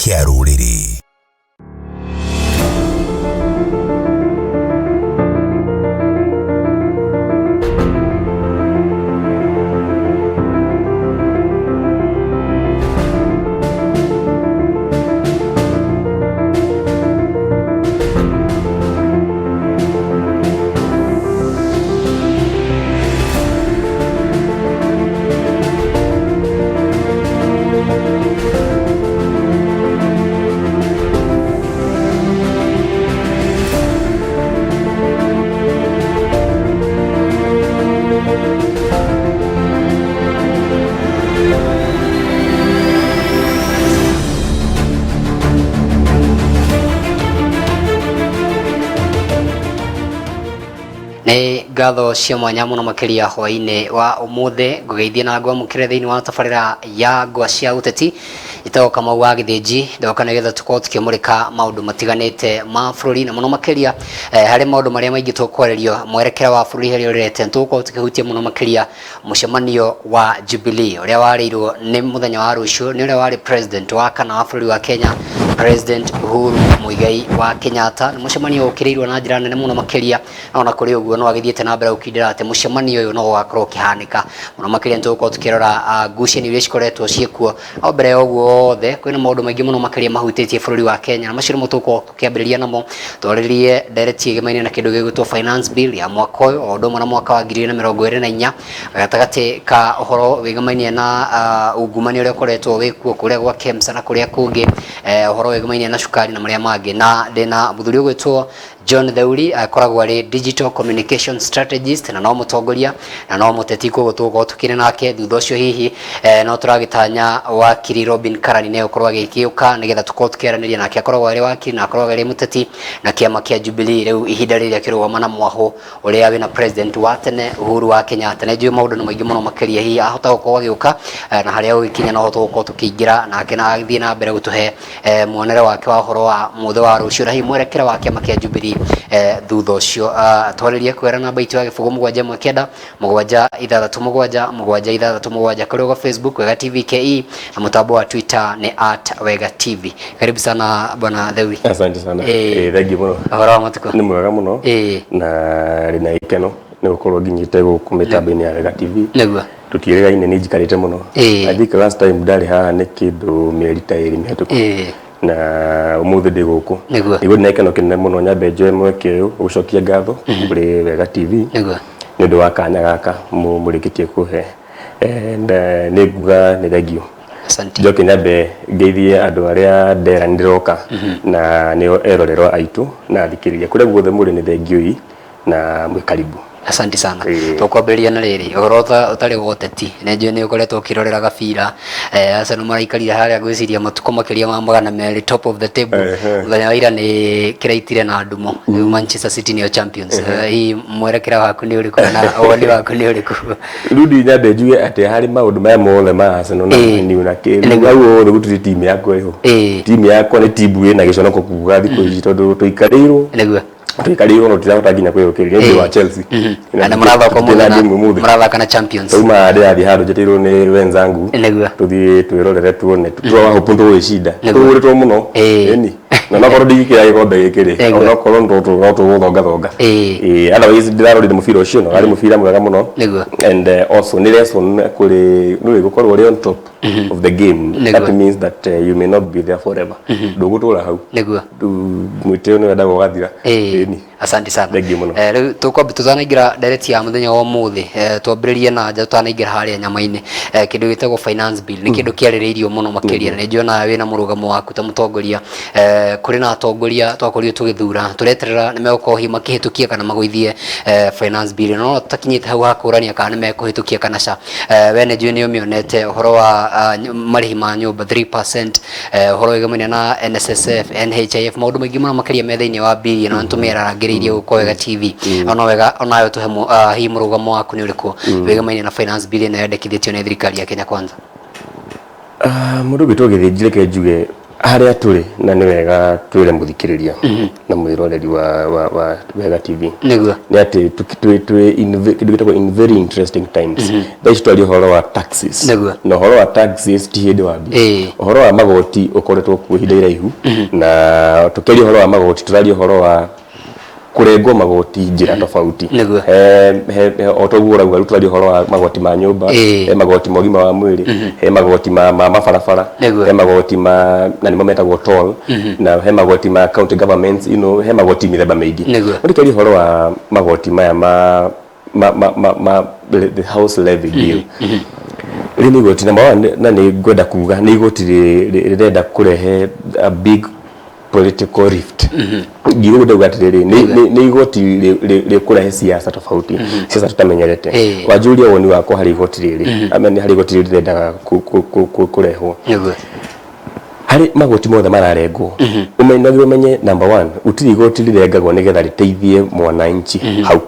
Kĩa rũrĩrĩ. Nĩ ngatho cia mwanya mũno makĩria hwainĩ wa ũmũthĩ ngũgeithie na ngwamũkĩre thĩinĩ wa tabarĩra ya ngwa cia ũteti. Njĩtagwo Kamau wa Gĩthĩnji, ndoka nĩgetha tũkorwo tũkĩmũrĩka maũndũ matiganĩte ma bũrũri na mũno makĩria harĩ maũndũ marĩa maingĩ tũkwarĩrio mwerekera wa bũrũri harĩa ũrerete. Tũgũkorwo tũkĩhutia mũno makĩria mũcemanio wa Jubilee ũrĩa warĩirwo nĩ mũthenya wa rũciũ nĩ ũrĩa warĩ president wa kana wa bũrũri wa Kenya, President Uhuru Muigai wa Kenyatta. Nĩ mũcemanio ũkĩrĩirwo na njĩra nene mũno makĩria, na ona kũrĩ ũguo no agĩthiĩte na mbere gũkindĩra atĩ mũcemanio ũyũ no ũgakorwo ũkĩhanĩka. Mũno makĩria nĩ tũgũkorwo tũkĩrora ngucanio iria cikoretwo ciĩkuo. No mbere ya ũguo wothe kwĩna maũndũ maingĩ mũno makĩria mahutĩtie bũrũri wa Kenya, na macio nĩmo tũgũkorwo tũkĩambĩrĩria namo. Twarĩrĩrie ndereti ĩgemaine na kĩndũ gĩgwĩtwo finance bill ya mwaka ũyũ o ũndũ ũmwe na mwaka wa 2024, gatagatĩ ka ũhoro wĩgemaine na ungumania ũrĩa ũkoretwo wĩkuo kũrĩa gwa KEMSA na kũrĩa kũngĩ, ũhoro wĩgemaine na cukari na marĩa mangĩ. Na ndĩna mũthuri ũgwĩtwo John Theuri, akoragwo arĩ digital communication strategist na no mũtongoria na no mũteti, koguo tũgũkorwo tũkĩrĩ nake thutha ũcio. Hihi no tũragĩtanya wakiri Robin Karani nĩ egũkorwo agĩgĩũka nĩgetha tũkorwo tũkĩaranĩria nake. Akoragwo arĩ wakiri na akoragwo arĩ mũteti na kĩama kĩa Jubilee rĩu ihinda rĩrĩa akĩrũgama na mwahũ ũrĩa wĩna president wa tene Uhuru wa Kenyatta. Nĩ njũĩ maũndũ nĩ maingĩ mũno makĩria, hihi ahota gũkorwo agĩũka na harĩa gũgĩkinya no tũgũkorwo tũkĩingĩra nake na agĩthiĩ na mbere gũtũhe muonere wake wa ũhoro wa mũthĩ wa rũciũ na hihi mwerekera wa kĩama kĩa Jubilee thutha ũcio. Twarĩrie kwĩra namba itũ ya 071 9 6 7 7 6 7 kũrĩ gwa Facebook Wega TV KE na mũtambo wa Twitter nĩ @WegaTV. Karibu sana bwana Theuri. Asante sana. Thank you mũno. Ũhoro wa matukũ? Nĩ mwega mũno. Na ndĩ na gĩkeno nĩ gũkorwo nginyĩte gũkũ mĩtambo-inĩ ya Wega TV. Tũtiĩrĩgaine, nĩ njikarĩte mũno. I think last time ndarĩ haha nĩ kĩndũ mĩeri ta 2 mĩhetũku. Na ũmũthĩ ndĩ gũkũ. Nĩguo ndĩna gĩkeno kĩnene mũno, nyambe njoe mweke ũyũ gũcokia ngatho kũrĩ Wega TV nĩ ũndũ wa kanya gaka mũrĩkĩtie kũhe. And nĩ nguga nĩ thengiũ. Asante. Njoke nyambe ngeithie andũ arĩa ndera nĩ ndĩroka na nĩo erorerwa aitũ na athikĩrĩria kũrĩa guothe mũrĩ, nĩ thengiũi na mwĩ karibu. Asante sana. Tũkwambĩrĩria na rĩrĩ ũhoro ũtarĩ wa ũteti, nĩ njũĩ nĩ ũkoretwo ũkĩrorera gabira. Arsenal maraikarire harĩa ngwĩciria matukũ makĩria ma 200 top of the table. Mũthenya wa ira nĩ kĩraitire na ndumo, rĩu Manchester City nĩo champions. Hihi mwerekera waku nĩ ũrĩkũ na woni waku nĩ ũrĩkũ? Rĩu ndi nyambe njuge atĩ harĩ maũndũ maya mothe ma Arsenal na Man U na kĩ rĩu hau hothe gũtirĩ timu yakwa ĩho. Timu yakwa nĩ timu ĩna gĩconoko kuga thikũ ici tondũ tũikarĩirwo tũikarĩirwo no tũtirahota nginya kwĩyũkĩria nĩ ũndũ wa Chelsea. Na mũrathaka ũmũthĩ na na ũmũthĩ mũrathaka na champions. Tauma ndĩrathiĩ handũ njĩtĩirwo nĩ wenzangu tũthiĩ twĩrorere tuone tũrahope tũgwĩcinda tũhũrĩtwo mũno. Ĩni na nokorwo ndigĩkĩra gĩkombe gĩkĩ rĩ, onokorwo no tũgũthongathonga. Otherwise ndĩrarorire mũbira ũcio na warĩ mũbira mwega mũno. And also nĩ lesson kũrĩ nĩ gũkorwo ũrĩ on top of the game, that means that you may not be there forever, ndũgũtũra hau. Rĩu mwĩtĩo nĩ wendaga ũgathira. Ĩni. Asante sana. Thank you mũno. Rĩu tũkwamba tũtanaingĩra ndereti ya mũthenya wa ũmũthĩ, twambĩrĩrie na nja tũtanaingĩra harĩa nyama-inĩ. Kĩndũ gĩtagwo finance bill nĩ kĩndũ kĩarĩrĩirio mũno makĩria, na nĩ njũĩ wĩna mũrũgamo waku ta mũtongoria. Kũrĩ na atongoria twakorirwo tũgĩthura, tũreterera nĩ megũkorwo hihi makĩhĩtũkia kana magũithie finance bill, no tũtakinyĩte hau ha kũrania kana nĩ mekũhĩtũkia kana ca. We nĩ njũĩ nĩ ũmĩonete ũhoro wa marĩhi ma nyũmba 3%, ũhoro wĩgamaine na NSSF, NHIF, maũndũ maingĩ mũno makĩria me thĩinĩ wa bill ĩno nĩtũmĩarangĩrĩirie gũkũ Wega TV. Ona wega onawe tũhe hihi mũrũgamo waku nĩ ũrĩkũ wĩgamaine na finance bill ĩno yendekithĩtio nĩ thirikari ya Kenya Kwanza? Mũndũ ũgwĩtwo Gĩthĩnji, reke njuge Harĩa tũrĩ na nĩ wega twĩre mũthikĩrĩria na mwĩroreri wa Wega TV nĩ atĩ twĩ in kĩndũ gĩtagwo in very interesting times. Thaa ici twaria ũhoro wa taxes, na ũhoro wa taxes ti hĩndĩ wambia. Ũhoro wa magoti ũkoretwo kuo ihinda iraihu, na tũkĩaria ũhoro wa magoti tũraria ũhoro wa kũrengwo magoti njĩra tofauti. He o toguo ũrauga, rĩu tũraria ũhoro wa magoti ma nyũmba, he magoti ma ũgima wa mwĩrĩ, he magoti ma mabarabara, he magoti ma na nĩmo metagwo toll, na he magoti ma county governments, he magoti mĩthemba mĩingĩ. No tũkĩaria ũhoro wa magoti maya ma the house levy bill, rĩ nĩ igoti number one, na nĩ ngwenda kuga nĩ igoti rĩrenda kũrehe a big political rift. Ngiuga ndauga atĩrĩrĩ, nĩ igoti rĩkũrehe siasa tofauti, siasa tutamenyerete. Wanjũria woni wakwa harĩ igoti rĩrĩ, I mean, harĩ igoti rĩrĩ rĩrendaga kũrehwo, harĩ magoti mothe mararengwo, ũmenye ũmenye number one, gũtirĩ igoti rĩrengagwo nĩgetha rĩteithie mwananchi hau.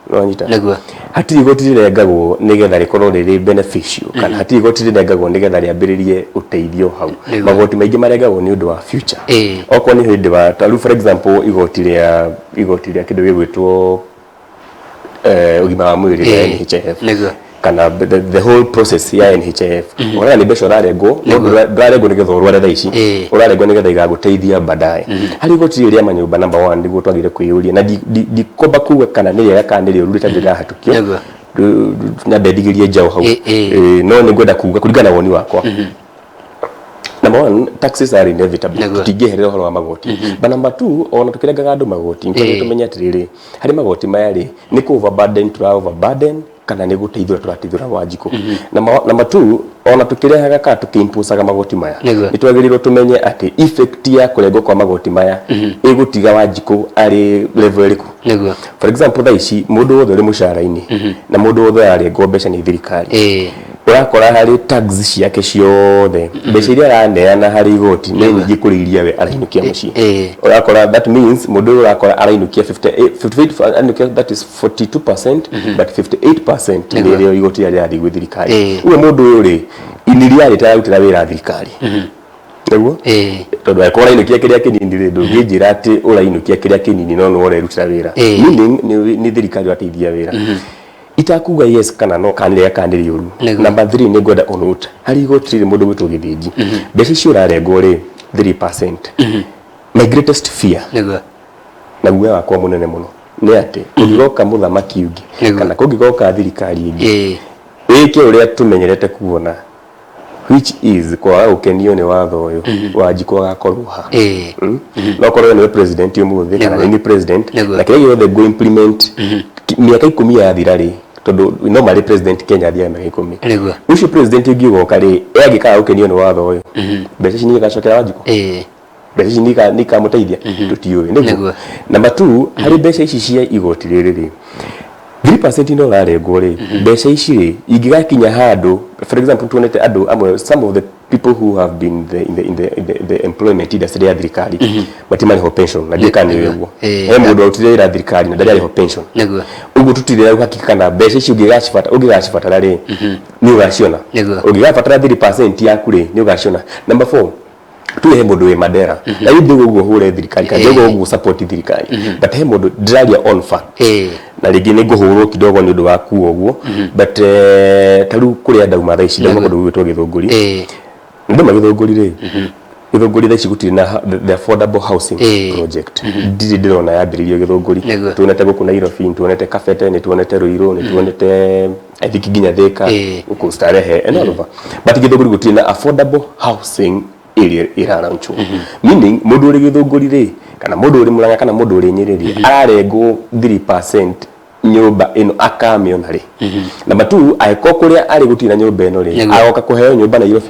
Nĩwanyita? Nĩguo. Hatirĩ igoti rĩrengagwo nĩgetha rĩkorwo rĩrĩ beneficial, kana hatirĩ igoti rĩrengagwo nĩgetha rĩambĩrĩrie ũteithio hau. Magoti maingĩ marengagwo nĩ ũndũ wa future. Okorwo nĩ hĩndĩ wa ta rĩu, for example, igoti rĩa kĩndũ gĩgwĩtwo ũgima wa mwĩrĩ rĩa NHIF, kana the whole process ya NHIF, ũrona nĩ mbeca ũrarengwo, no ndũrarengwo nĩgetha ũrware thaa ici, ũrarengwo nĩgetha igagũteithia baadaye. Harĩ igoti rĩrĩ rĩa manyũmba, number one, nĩguo twagĩrĩire kwĩyũria, na ndikwamba kuga kana nĩ rĩega kana nĩ rĩũru, rĩtarĩ rĩrahatũkio. Nyambe ndigĩrie njaũ hau. No nĩ ngwenda kuga kũringana na woni wakwa, number one, taxes are inevitable. Tũtingĩeherera ũhoro wa magoti. But number two, ona tũkĩrengaga andũ magoti, nĩ tũmenye atĩrĩrĩ, harĩ magoti maya rĩ, nĩ kũ overburden tũra overburden kana nĩ gũteithũra tũrateithũra Wanjikũ? Number two, ona tũkĩrehaga kana tũkĩimposaga magoti maya, nĩ twagĩrĩirwo tũmenye atĩ effect ya kũrengwo kwa magoti maya ĩgũtiga Wanjikũ arĩ level ĩrĩkũ. For example, thaa ici mũndũ wothe ũrĩ mũcara-inĩ na mũndũ wothe ũrarengwo mbeca nĩ thirikari, ũrakora harĩ tax ciake ciothe, mbeca iria araneana harĩ igoti nĩ nyingĩ kũrĩ iria we arainũkia mũciĩ. Ũrakora that means mũndũ ũyũ ũrakora arainũkia 58 58, arainũkia, that is 42%, but 58% nĩ rĩo igoti rĩrĩa rĩrathiĩ gwĩ thirikari. Ũguo mũndũ ũyũ rĩ, in reality ararutĩra wĩra thirikari, nĩguo? Tondũ angĩkorwo ũrainũkia kĩrĩa kĩnini rĩ, ndũngĩnjĩra atĩ ũrainũkia kĩrĩa kĩnini no nĩwe ũrerutĩra wĩra. Meaning nĩ thirikari ũrateithia wĩra. Itakuga yes kana no, kana nĩ rĩega kana nĩ rĩũru. Number 3, nĩ ngwenda ũnote harĩ igoti rĩrĩ, mũndũ gwĩtwo Gĩthĩnji, mbeca icio ũrarengwo rĩ, 3%, my greatest fear na guoya wakwa mũnene mũno nĩ atĩ kũngĩgoka mũthamaki ũngĩ kana kũngĩgoka thirikari ĩngĩ ĩke ũrĩa tũmenyerete kuona, which is kwaga gũkenio nĩ watho ũyũ, Wanjikũ agakorwo ha? No korwo nĩwe president ũmũthĩ kana nĩ president, na kĩrĩa gĩothe ngũ implement mĩaka 10 yathira rĩ, tondũ no marĩ president Kenya athiaga mĩaka 10, ũcio president ũngĩ ũgoka rĩ, angĩkaga gũkenio nĩ watho ũyũ, mbeca ici nĩ igacokera Wanjikũ? Mbeca ici nĩ ikamũteithia? Tũtiũĩ. Nĩguo. Number two, harĩ mbeca ici cia igoti rĩrĩ rĩ, 3% no ũrarengwo rĩ, mbeca ici rĩ, ingĩgakinya handũ, for example, tuonete andũ amwe, some of the people who have been the, in the, in the, in the, the employment industry ya thirikari matimarĩhwo pension, na ndiũĩ kana nĩ ũguo. He mũndũ arutire wĩra thirikari na ndarĩ arĩhwo pension. Ũguo tũtirĩ na uhakika kana mbeca ici ũngĩgacibatara rĩ, nĩ ũgaciona. Ũngĩgabatara 3% yaku rĩ, nĩ ũgaciona. Number four, tuge he mũndũ wĩ Mandera, na rĩu ndĩguo ũguo hũre thirikari kana ndĩguo ũguo support thirikari, but he mũndũ ndĩraria on fact, na rĩngĩ nĩ ngũhũrwo kidogo nĩ ũndũ wa kuo ũguo, but ta rĩu kũrĩa ndauma thaa ici, ndauma kũndũ gwĩtwo Gĩthũngũri. Ndauma Gĩthũngũri rĩ, Gĩthũngũri thaa ici gũtirĩ na the affordable housing project, ndirĩ ndĩrona yambĩrĩirio Gĩthũngũri. Tuonete gũkũ Nairobi, tuonete Kabete, nĩ tuonete Ruiru, nĩ tuonete, I think, nginya Thika, gũkũ Starehe and all over, but Gĩthũngũri gũtirĩ na affordable housing ĩrĩa ĩraraunchwo, meaning mũndũ ũrĩ Gĩthũngũri rĩ, kana mũndũ ũrĩ Murang'a, kana mũndũ ũrĩ Nyĩrĩ rĩ, ararengwo 3%, nyũmba ĩno akamĩona rĩ? Number two, angĩkorwo kũrĩa arĩ gũtirĩ na nyũmba ĩno rĩ, agoka kũheo nyũmba Nairobi?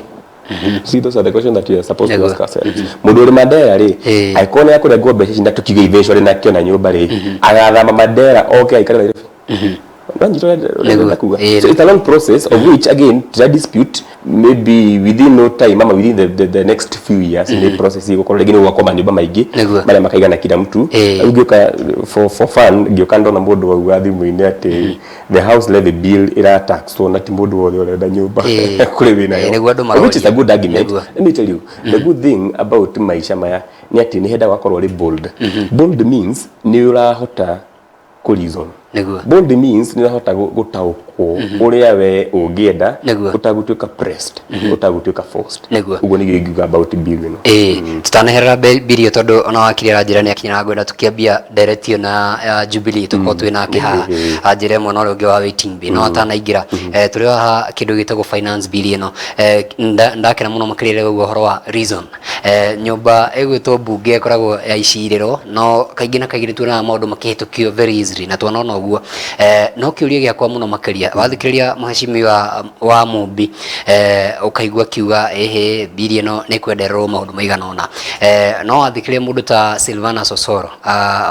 See, those are the questions that you are supposed to ask ourselves. Mũndũ ũrĩ Mandera rĩ, angĩkorwo nĩ akũrengwo mbeca ici na tũkiuge eventually nakĩona nyũmba rĩ, agathama Mandera oke aikare Nairobi? Nanyita ũrĩa ndĩrenda kuga? So it's a long process, of which again tira dispute Maybe within no time ama within the next few years nĩ process ĩgũkorwo rĩngĩ nĩ gwakwo manyũmba maingĩ marĩa makaigana kila mtu. Rĩu ngĩũka for fun, ngĩũka ndona mũndũ wauga thimũ-inĩ atĩ the house levy bill ĩrataxwo na ti mũndũ wothe ũrenda nyũmba kũrĩ wĩnayo. Nĩguo andũ Which is a good argument. Let me tell you, the good thing about maisha maya nĩ atĩ nĩ hendaga gwakorwo ũrĩ bold. Bold means nĩ ũrahota kũ reason. Bold means nĩ ũrahota gũtaũkwo ũrĩa we ũngĩenda ũtagũtuĩka pressed, ũtagũtuĩka forced. Ũguo nĩguo ingiuga about bill ĩno. Ĩĩ, tũtanaherera bill tondũ ona wakiri aranjĩra nĩ akinya na ngwenda tũkĩambia ndereti ĩyo na ya Jubilee tũkorwo twĩ nake haha anjĩre mwena ũrĩa ũngĩ wa waiting bay no atanaingĩra, tũrĩ o haha kĩndũ gĩtagwo finance bill ĩno, ndakena mũno makĩria rĩrĩa ũguo ũhoro wa reason. Nyũmba ĩgwĩtwo mbunge ĩkoragwo ya icirĩro, no kaingĩ na kaingĩ nĩ tuonaga maũndũ makĩhĩtũkio very easily na twanona ũguo. No kĩũria gĩakwa mũno makĩria, wathikĩrĩria mheshimiwa wa Mumbi, ũkaigua akiuga ĩhĩ bill ĩno nĩ kwendererwo maũndũ maigana ũna, no wathikĩrĩria mũndũ ta Silvana Sosoro,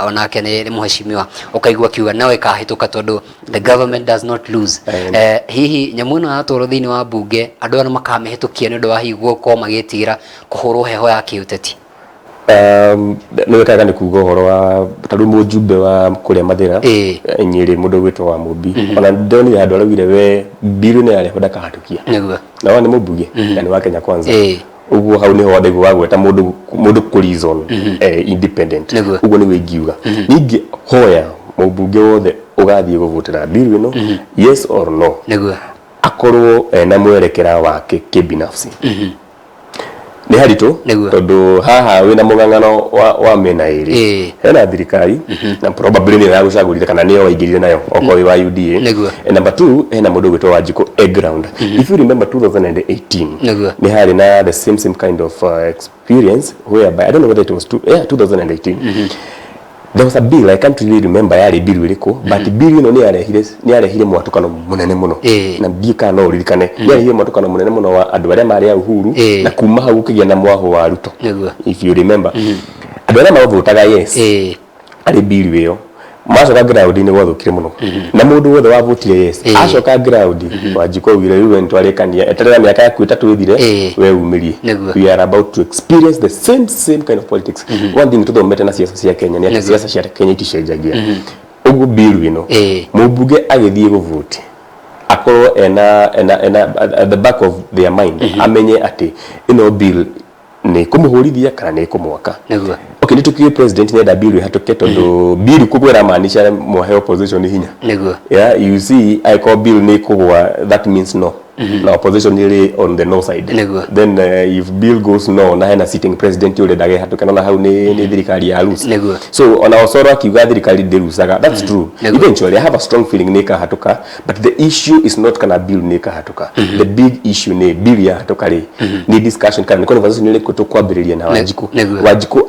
onake nĩ mheshimiwa, ũkaigua akiuga no ĩkahĩtũka tondũ the government does not lose. Hihi nyamũ ĩno yatwarwo thĩinĩ wa mbunge, andũ aya nĩ makamĩhĩtũkia nĩ ũndũ wa hihi gũkorwo magĩtigĩra kũhũrwo heho ya kĩũteti? Nĩ wekaga nĩ kuga ũhoro wa ta rĩu mũjumbe wa kũrĩa Mathĩra, Nyĩrĩ, mũndũ ũgwĩtwo wa Mũmbi, ona ndonire handũ araugire we bill ĩno yarehwo ndakahĩtũkia. Na wa nĩ mũmbunge na nĩ wa Kenya Kwanza. Ũguo hau nĩho ndaigua wagweta mũndũ kũ reason independent. Ũguo nĩguo ingiuga. Ningĩ hoya mũmbunge wothe ũgathiĩ gũvotera bill ĩno yes or no, akorwo ena mwerekera wake kĩbinafsi. Nĩ haritũ tondũ haha wĩna mũng'ang'ano wa mĩena ĩrĩ. Hena thirikari na probably nĩyo yagũcagũrire kana nĩyo waingĩrire nayo okorwo wĩ wa UDA. And number two, hena mũndũ ũgwĩtwo Wanjikũ e ground. If you remember 2018, nĩ harĩ na the same kind of experience whereby I don't know whether it was yeah, 2018, there was a bill, I can't really remember yarĩ bill ĩrĩkũ, but bill ĩno nĩ yarehire mwatũkano mũnene mũno. Na ndiĩ kana no ũririkane, nĩ yarehire mwatũkano mũnene mũno wa andũ arĩa marĩ a Uhuru, na kuma hau gũkĩgĩa na mwaho wa Ruto. If you remember, andũ arĩa mavotaga yes arĩ bill ĩyo, macoka ground-inĩ gwathũkire mũno, na mũndũ wothe wavotire yes acoka ground, Wanjikũ augire rĩu we nĩtwarĩkania, eterera mĩaka yaku 3 ĩthire, we umĩrie. We are about to experience the same kind of politics. One thing tũthomete na ciaca cia Kenya nĩ atĩ ciaca cia Kenya iticenjagia. Ũguo bill ĩno, mũmbunge agĩthiĩ gũvoti akorwo ena at the back of their mind, amenye atĩ ĩno bill nĩ kũmũhũrithia kana nĩ kũmwaka. Okay, nĩ tũkiuge president nĩ enda bill ĩhatũke tondũ bill kũgwa ĩramaanisha mwahe opposition hinya. Yeah, you see, angĩkorwo bill nĩ kũgwa, that means no, na opposition ĩrĩ on the no side. Then if bill goes no na hena sitting president ũrenda ĩhatũke, nona hau nĩ thirikari ya lose. So ona Osoro akiuga thirikari ndĩrucaga, that's true. Eventually I have a strong feeling nĩ ĩkahatũka, but the issue is not kana bill nĩ ĩkahatũka. The big issue nĩ bill yahatũka rĩ, nĩ discussion kana nĩ conversation ĩrĩkũ tũkwambĩrĩria na Wanjikũ. Wanjikũ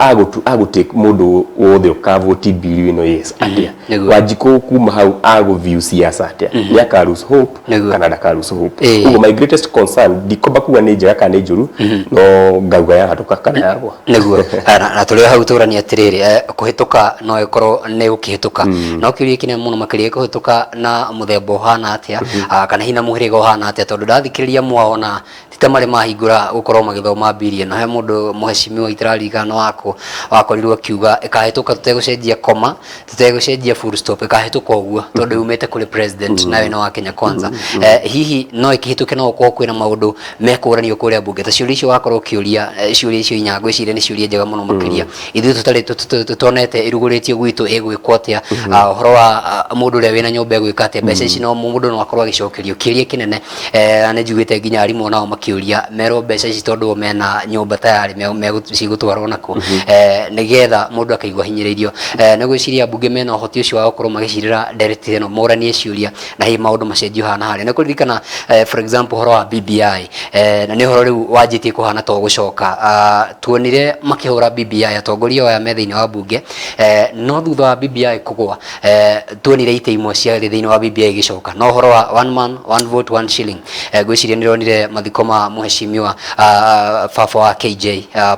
agũtake mũndũ wothe ũkavoti bill ĩno yes atĩa? Wanjikũ kuma hau agũview siasa atĩa? Nĩ aka lose hope kana ndaka lose hope? Ũguo my greatest concern, ndikomba kuga nĩ njega kana nĩ njũru, no ngauga yahatũka kana yagwa. Nĩguo. Na tũrĩ o hau tũranie atĩrĩrĩ, kũhĩtũka no ĩkorwo nĩ gũkĩhĩtũka, no kĩũria kĩnene mũno makĩria, kũhĩtũka na mũthemba ũhana atĩa, kana hihi na mũhĩrĩga ũhana atĩa? Tondũ ndathikĩrĩria mwao na ti ta marĩ mahingũra gũkorwo magĩthoma bill ĩno, he mũndũ mũheshimiwa itararirikana wako wakorirwo akiuga ĩkahĩtũka tũtegũcenjia koma, tũtegũcenjia full stop, ĩkahĩtũka ũguo tondũ yumĩte kũrĩ president nawe nĩ wa Kenya Kwanza. Hihi no ĩkĩhĩtũke no gũkorwo kwĩna maũndũ mekũranio kũrĩa mbunge ta ciũria icio wakorwo ũkĩũria, ciũria icio inya ngwĩciria nĩ ciũria njega mũno makĩria ithuĩ tũtarĩ tũtonete ĩrugũrĩtio gwitũ ĩgwĩkwo atĩa, ũhoro wa mũndũ ũrĩa wĩna nyũmba egwĩka atĩa, mbeca ici no mũndũ no akorwo agĩcokerio, kĩũria kĩnene. Na nĩ njiguĩte nginya arimũ nao makĩũria merwo mbeca ici tondũ o mena nyũmba tayarĩ cigũtwarwo nakũ, nĩgetha mũndũ akaigua hinyĩrĩirio. Nĩ gwĩciria mbunge mena ũhoti ũcio wa gũkorwo magĩcirĩra ndereti ĩno, moranie ciũria na hihi maũndũ macenjio haha na harĩa. Nĩ kũririkana, for example, ũhoro wa BBI, na nĩ ũhoro rĩu wanjĩtie kũhana ta ũgũcoka. Tuonire makĩhũra BBI atongoria aya me thĩinĩ wa mbunge, no thutha wa BBI kũgwa, tuonire itĩ imwe ciarĩ thĩinĩ wa BBI igĩcoka. No ũhoro wa one man one vote one shilling, ngwĩciria nĩ ndĩronire mathiko ma mũheshimiwa baba wa KJ,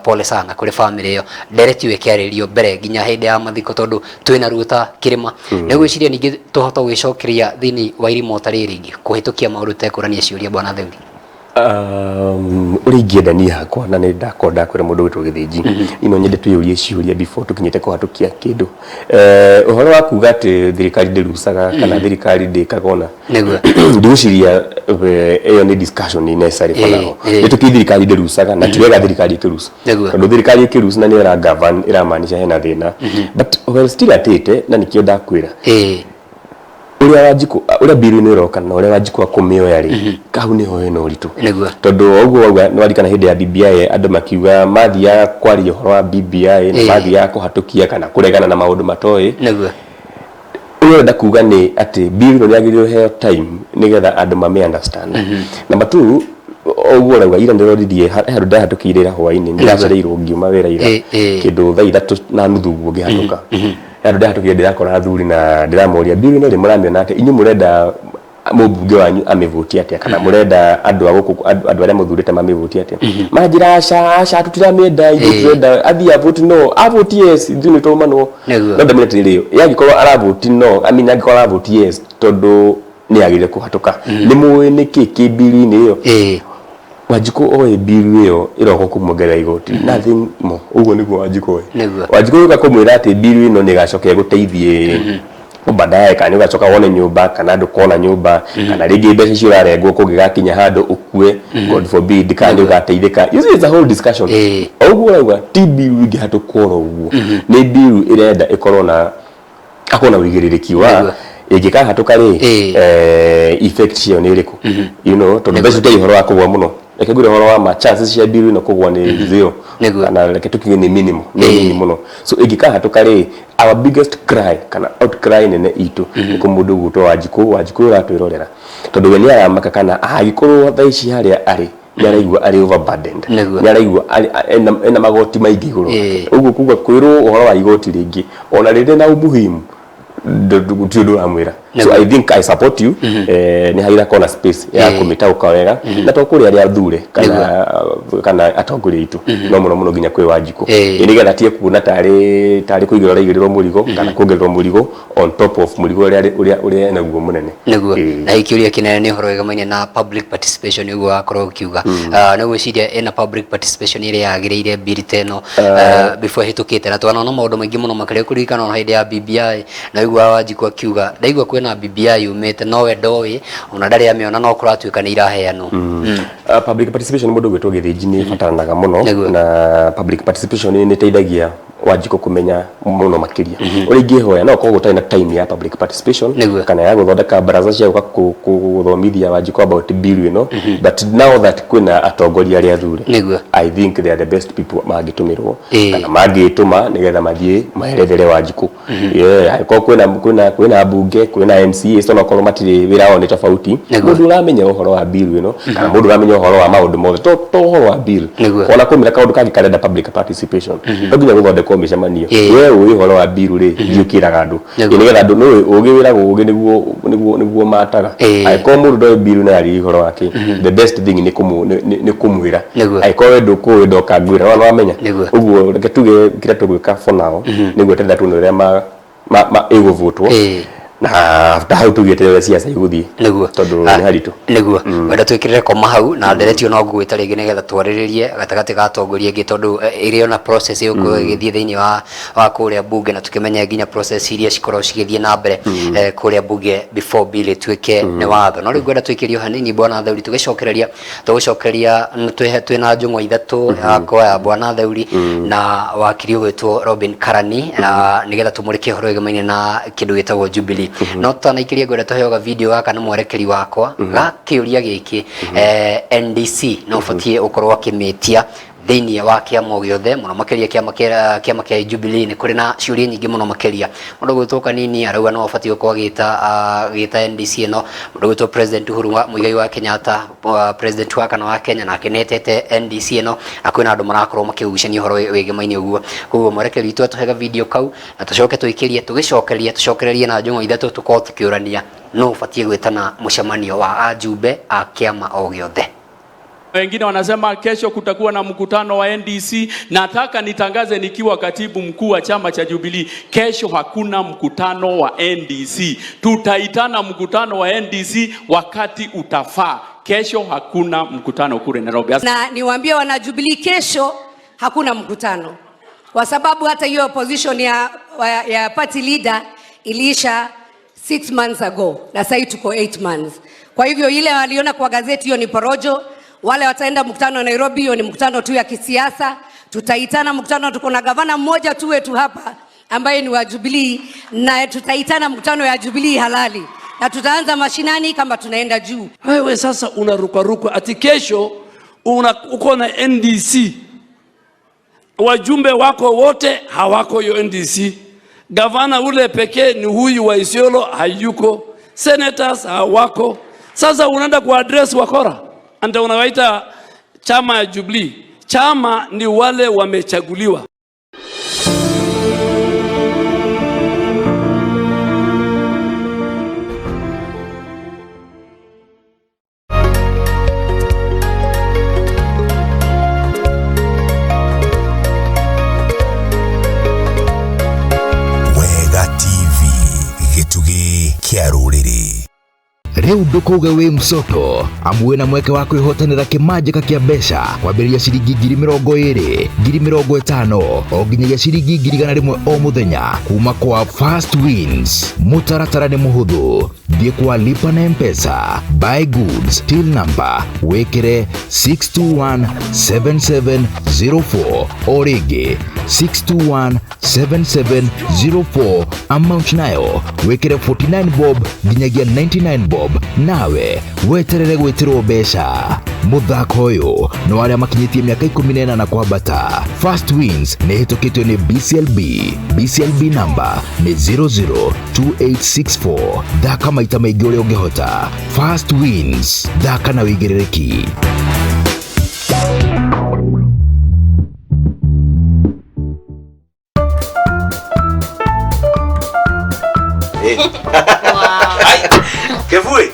pole sana kũrĩ family ĩyo, ndereti ĩyo ĩkĩarĩrio mbere nginya hĩndĩ ya mathiko tondũ twĩna ruo ta kĩrĩma. Nĩ gwĩciria ningĩ tũhota gwĩcokeria thĩinĩ wa irima o ta rĩrĩ rĩngĩ kũhĩtũkia maũndũ tekũrania ciũria, bwana Theuri? Ũrĩa ingĩenda niĩ hakwa, na nĩ ndakorwo ndakwĩra mũndũ gwĩtwo Gĩthĩnji, niĩ no nyende twĩyũrie ciũria before tũkinyĩte kũhatũkia kĩndũ. Ũhoro wa kuga atĩ thirikari ndĩrucaga kana thirikari ndĩkaga ũna, ndigwĩciria ĩyo nĩ discussion necessary for now. Nĩ tũkĩ thirikari ndĩrucaga, na ti wega thirikari ĩkĩruca, tondũ thirikari ĩkĩruca na nĩyo ĩra govern, ĩramaanisha hena thĩna. But well, still atĩte, na nĩkĩo ndakwĩra ũrĩa Wanjikũ, ũrĩa bill ĩno ĩroka na ũrĩa Wanjikũ akũmĩoya rĩ, hau nĩho hena ũritũ. Tondũ o ũguo wauga, nĩ waririkana hĩndĩ ya BBI andũ makiuga mathiaga kwaria ũhoro wa BBI na mathiaga kũhatũkia kana kũregana na maũndũ matoĩ. Ũrĩa ũrenda kuga nĩ atĩ bill ĩno nĩ yagĩrĩirwo ĩheo time nĩgetha andũ mamĩ understand. Number two, ũguo ũrauga, ira ndĩroririe he handũ ndahatũkĩire ira hwainĩ, ndĩracereirwo ngiuma wĩra ira kĩndũ 3:30 ũguo ngĩhatũka. He handũ ndahatũkire ndĩrakora athuri na ndĩramoria, bill ĩno rĩ, mũramĩona atĩa? Inyuĩ mũrenda mũmbunge wanyu amĩvotie atĩa, kana mũrenda andũ a gũkũ, andũ arĩa mũthurĩte mamĩvotie atĩa? Manjĩra, aca, aca, tũtiramĩenda ithuĩ, tũrenda athiĩ avote no, avote yes, ithuĩ nĩ tũmanwo. No ndamwĩra atĩrĩrĩ, yangĩkorwo aravote no, I mean, angĩkorwo aravote yes, tondũ nĩ yagĩrĩire kũhatũka, nĩ mũĩ nĩkĩ kĩ bill-inĩ ĩyo? Wanjikũ oĩ bill ĩyo ĩroka kũmuongerera igoti, nothing more. Ũguo nĩguo Wanjikũ oĩ. Wanjikũ gũka kũmwĩra atĩ bill ĩno nĩ ĩgacoka ĩgũteithie baadaye, kana nĩ ũgacoka wone nyũmba kana ndũkona nyũmba, kana rĩngĩ mbeca icio ũrarengwo kũngĩgakinya handũ ũkue, God forbid, kana nĩ ũgateithĩka. You see, it's a whole discussion. O ũguo ũrauga, ti bill ingĩhatũkwo oro ũguo, nĩ bill ĩrenda ĩkorwo na akorwo na ũigĩrĩrĩki wa ĩngĩkahatũka rĩ, effect ciayo nĩ ĩrĩkũ, tondũ mbeca tũtiaria ũhoro wa kũgwa mũno. Reke ngwĩre ũhoro wa ma, chances cia bill ĩno kũgwa nĩ zero, kana reke tũkiuge nĩ minimal, nĩ nini mũno. So ĩngĩkahatũka rĩ, our biggest cry kana outcry nene itũ nĩ kũ mũndũ ũgwĩtwo Wanjikũ. Wanjikũ ũratwĩrorera, tondũ we nĩ aramaka kana angĩkorwo thaa ici harĩa arĩ nĩ araigua arĩ overburdened, nĩ araigua ena magoti maingĩ igũrũ wake. Ũguo kuga kwĩrwo ũhoro wa igoti rĩngĩ ona rĩrĩ na umuhimu, gũtirĩ ũndũ ũramwĩra. So I think I support you, nĩ hagĩrĩire korwo na space ya kũmĩtaũka wega, na to kũrĩ arĩa athure kana atongoria aitũ, no mũno mũno nginya kwĩ Wanjikũ. Nĩgetha atige kuona tarĩ kũigĩrĩrwo araigĩrĩrwo mũrigo kana kuongererwo mũrigo on top of mũrigo ũrĩa enaguo mũnene. Na kĩũria kĩnene nĩ ũhoro wĩgamaine na public participation, ũguo wakorwo ũkiuga. Nĩ gwĩciria ĩna public participation ĩrĩa yagĩrĩire bill ta ĩno before ĩhĩtũkĩte? Na twanona maũndũ maingĩ mũno makĩria kũririkana ona hĩndĩ ya BBI, na igua Wanjikũ akiuga ndaigua kwĩna BBI yumĩte, no we ndoĩ ona ndarĩ amĩona, no kũratuĩka nĩ iraheanwo. Public participation, mũndũ gwĩtwo Gĩthĩnji, nĩ ĩbataranaga mũno. Na public participation nĩ ĩteithagia Wanjikũ kũmenya mũno makĩria. Ũrĩa ingĩhoya, no korwo gũtarĩ na time ya public participation kana ya gũthondeka baraza cia gũka gũthomithia Wanjikũ about bill ĩno, but now that kwĩna atongoria arĩa athure, I think they are the best people mangĩtũmĩrwo kana mangĩtũma nĩgetha mathiĩ maerethere Wanjikũ. Yeah, angĩkorwo kwĩna mbunge, kwĩna MCA, so onakorwo matirĩ, wĩra wao nĩ tofauti, mũndũ ũramenya ũhoro wa bill ĩno kana mũndũ ũramenya ũhoro wa maũndũ mothe, to ũhoro wa bill, ona kũmĩra kaũndũ kangĩ karenda public participation, no nginya gũthondekwo mĩcemanio. We ũĩ ũhoro wa bill rĩ, thiĩ ũkĩraga andũ. Nĩgetha andũ nĩ ũgĩ wĩragwo ũgĩ nĩguo mataga. Angĩkorwo mũndũ ndoĩ bill na yaria ũhoro wake, the best thing nĩ kũmwĩra. Angĩkorwo we ndũkũĩ, ndoka ngwĩra no wamenya. Ũguo reke tuge kĩrĩa tũgwĩka for now nĩ gweterera tuone ũrĩa ma ĩgũvotwo, na after hau tũgĩeterere ũrĩa ciaca igũthiĩ, tondũ nĩ haritũ. Wenda twĩkĩrĩre koma hau na nderetio no ngũgwĩta rĩngĩ nĩgetha twarĩrĩrie gatagatĩ ga atongoria angĩ, tondũ ĩrĩ ona process ĩgũkorwo ĩgĩthiĩ thĩinĩ wa kũrĩa bunge, na tũkĩmenye nginya process iria cikoragwo cigĩthiĩ na mbere kũrĩa bunge before bill ĩtuĩke nĩ watho. No rĩu ngwenda twĩkĩrie o hanini, bwana Theuri, tũgĩcokereria tũgũcokeria twĩna njũng'wa ithatũ, yakwa, ya bwana Theuri na wakiri ũgwĩtwo Robin Karani, nĩgetha tũmũrĩke ũhoro wĩgemaine na kĩndũ gĩtagwo Jubilee. No tutanaikĩria, ngwenda tũheo ga video gaka nĩ mwerekeri wakwa ga kĩũria gĩkĩ, NDC no ũbatiĩ ũkorwo akĩmĩtia thĩinĩ wa kĩama o gĩothe, mũno makĩria kĩama kĩa Jubilee? Nĩ kũrĩ na ciũria nyingĩ mũno makĩria. Mũndũ gwĩtwo Kanini arauga no ũbatiĩ gũkorwo agĩta NDC ĩno. Mũndũ gwĩtwo President Uhuru wa Muigai wa Kenyatta, President wa kana wa Kenya, nake nĩetete NDC ĩno, na kwĩna andũ marakorwo makĩgucania ũhoro wĩgemaine ũguo. Koguo mwerekeri witũ atũhe video kau na tũcoke tũikĩrie, tũgĩcokeria tũcokererie na njũng'wa ithatũ, tũkorwo tũkĩũrania no ũbatiĩ gwĩtana mũcemanio wa ajumbe a kĩama o gĩothe. Wengine wanasema kesho kutakuwa na mkutano wa NDC. Nataka nitangaze nikiwa katibu mkuu wa chama cha Jubilee, kesho hakuna mkutano wa NDC. Tutaitana mkutano wa NDC wakati utafaa. Kesho hakuna mkutano kule Nairobi. Na niwaambie wana Jubilee, kesho hakuna mkutano, kwa sababu hata hiyo position ya party leader iliisha 6 months ago na sasa tuko 8 months. Kwa hivyo ile waliona kwa gazeti hiyo ni porojo. Wale wataenda mkutano wa Nairobi, hiyo ni mkutano tu ya kisiasa. Tutaitana mkutano, tuko na gavana mmoja tu wetu hapa ambaye ni wa Jubilee, na tutaitana mkutano ya Jubilee halali na tutaanza mashinani kama tunaenda juu. Wewe sasa unarukaruka ati kesho uko na NDC, wajumbe wako wote hawako hiyo NDC. Gavana ule pekee ni huyu wa Isiolo hayuko, senators hawako. Sasa unaenda ku address wakora, ndio unawaita chama ya Jubilee. Chama ni wale wamechaguliwa. Wega TV, gĩtugĩ kĩa rũrĩrĩ. Rĩu ndũkauge wĩ msoto amu wĩna mweke wa kwĩhotanĩra kĩmanjĩka kĩa mbeca kwambĩrĩria ciringi 20,000, 50,000 o nginyagia ciringi 100,000 o mũthenya kuma kwa Fast Wins. Mũtaratara nĩ mũhũthũ, thiĩ kwa lipa na M-Pesa, buy goods, till number wĩkĩre 6217704 o rĩngĩ 6217704, amount nayo wĩkĩre 49 bob nginyagia 99 bob, nawe weterere gwĩtĩrwo mbeca. Mũthako ũyũ nĩ wa arĩa makinyĩtie mĩaka 18 kwambata. Fast Wins nĩ ĩhĩtũkĩtio nĩ BCLB. BCLB number nĩ 002864. Thaka maita maingĩ ũrĩa ũngĩhota. Fast Wins, thaka na wĩigĩrĩrĩki. Kĩbui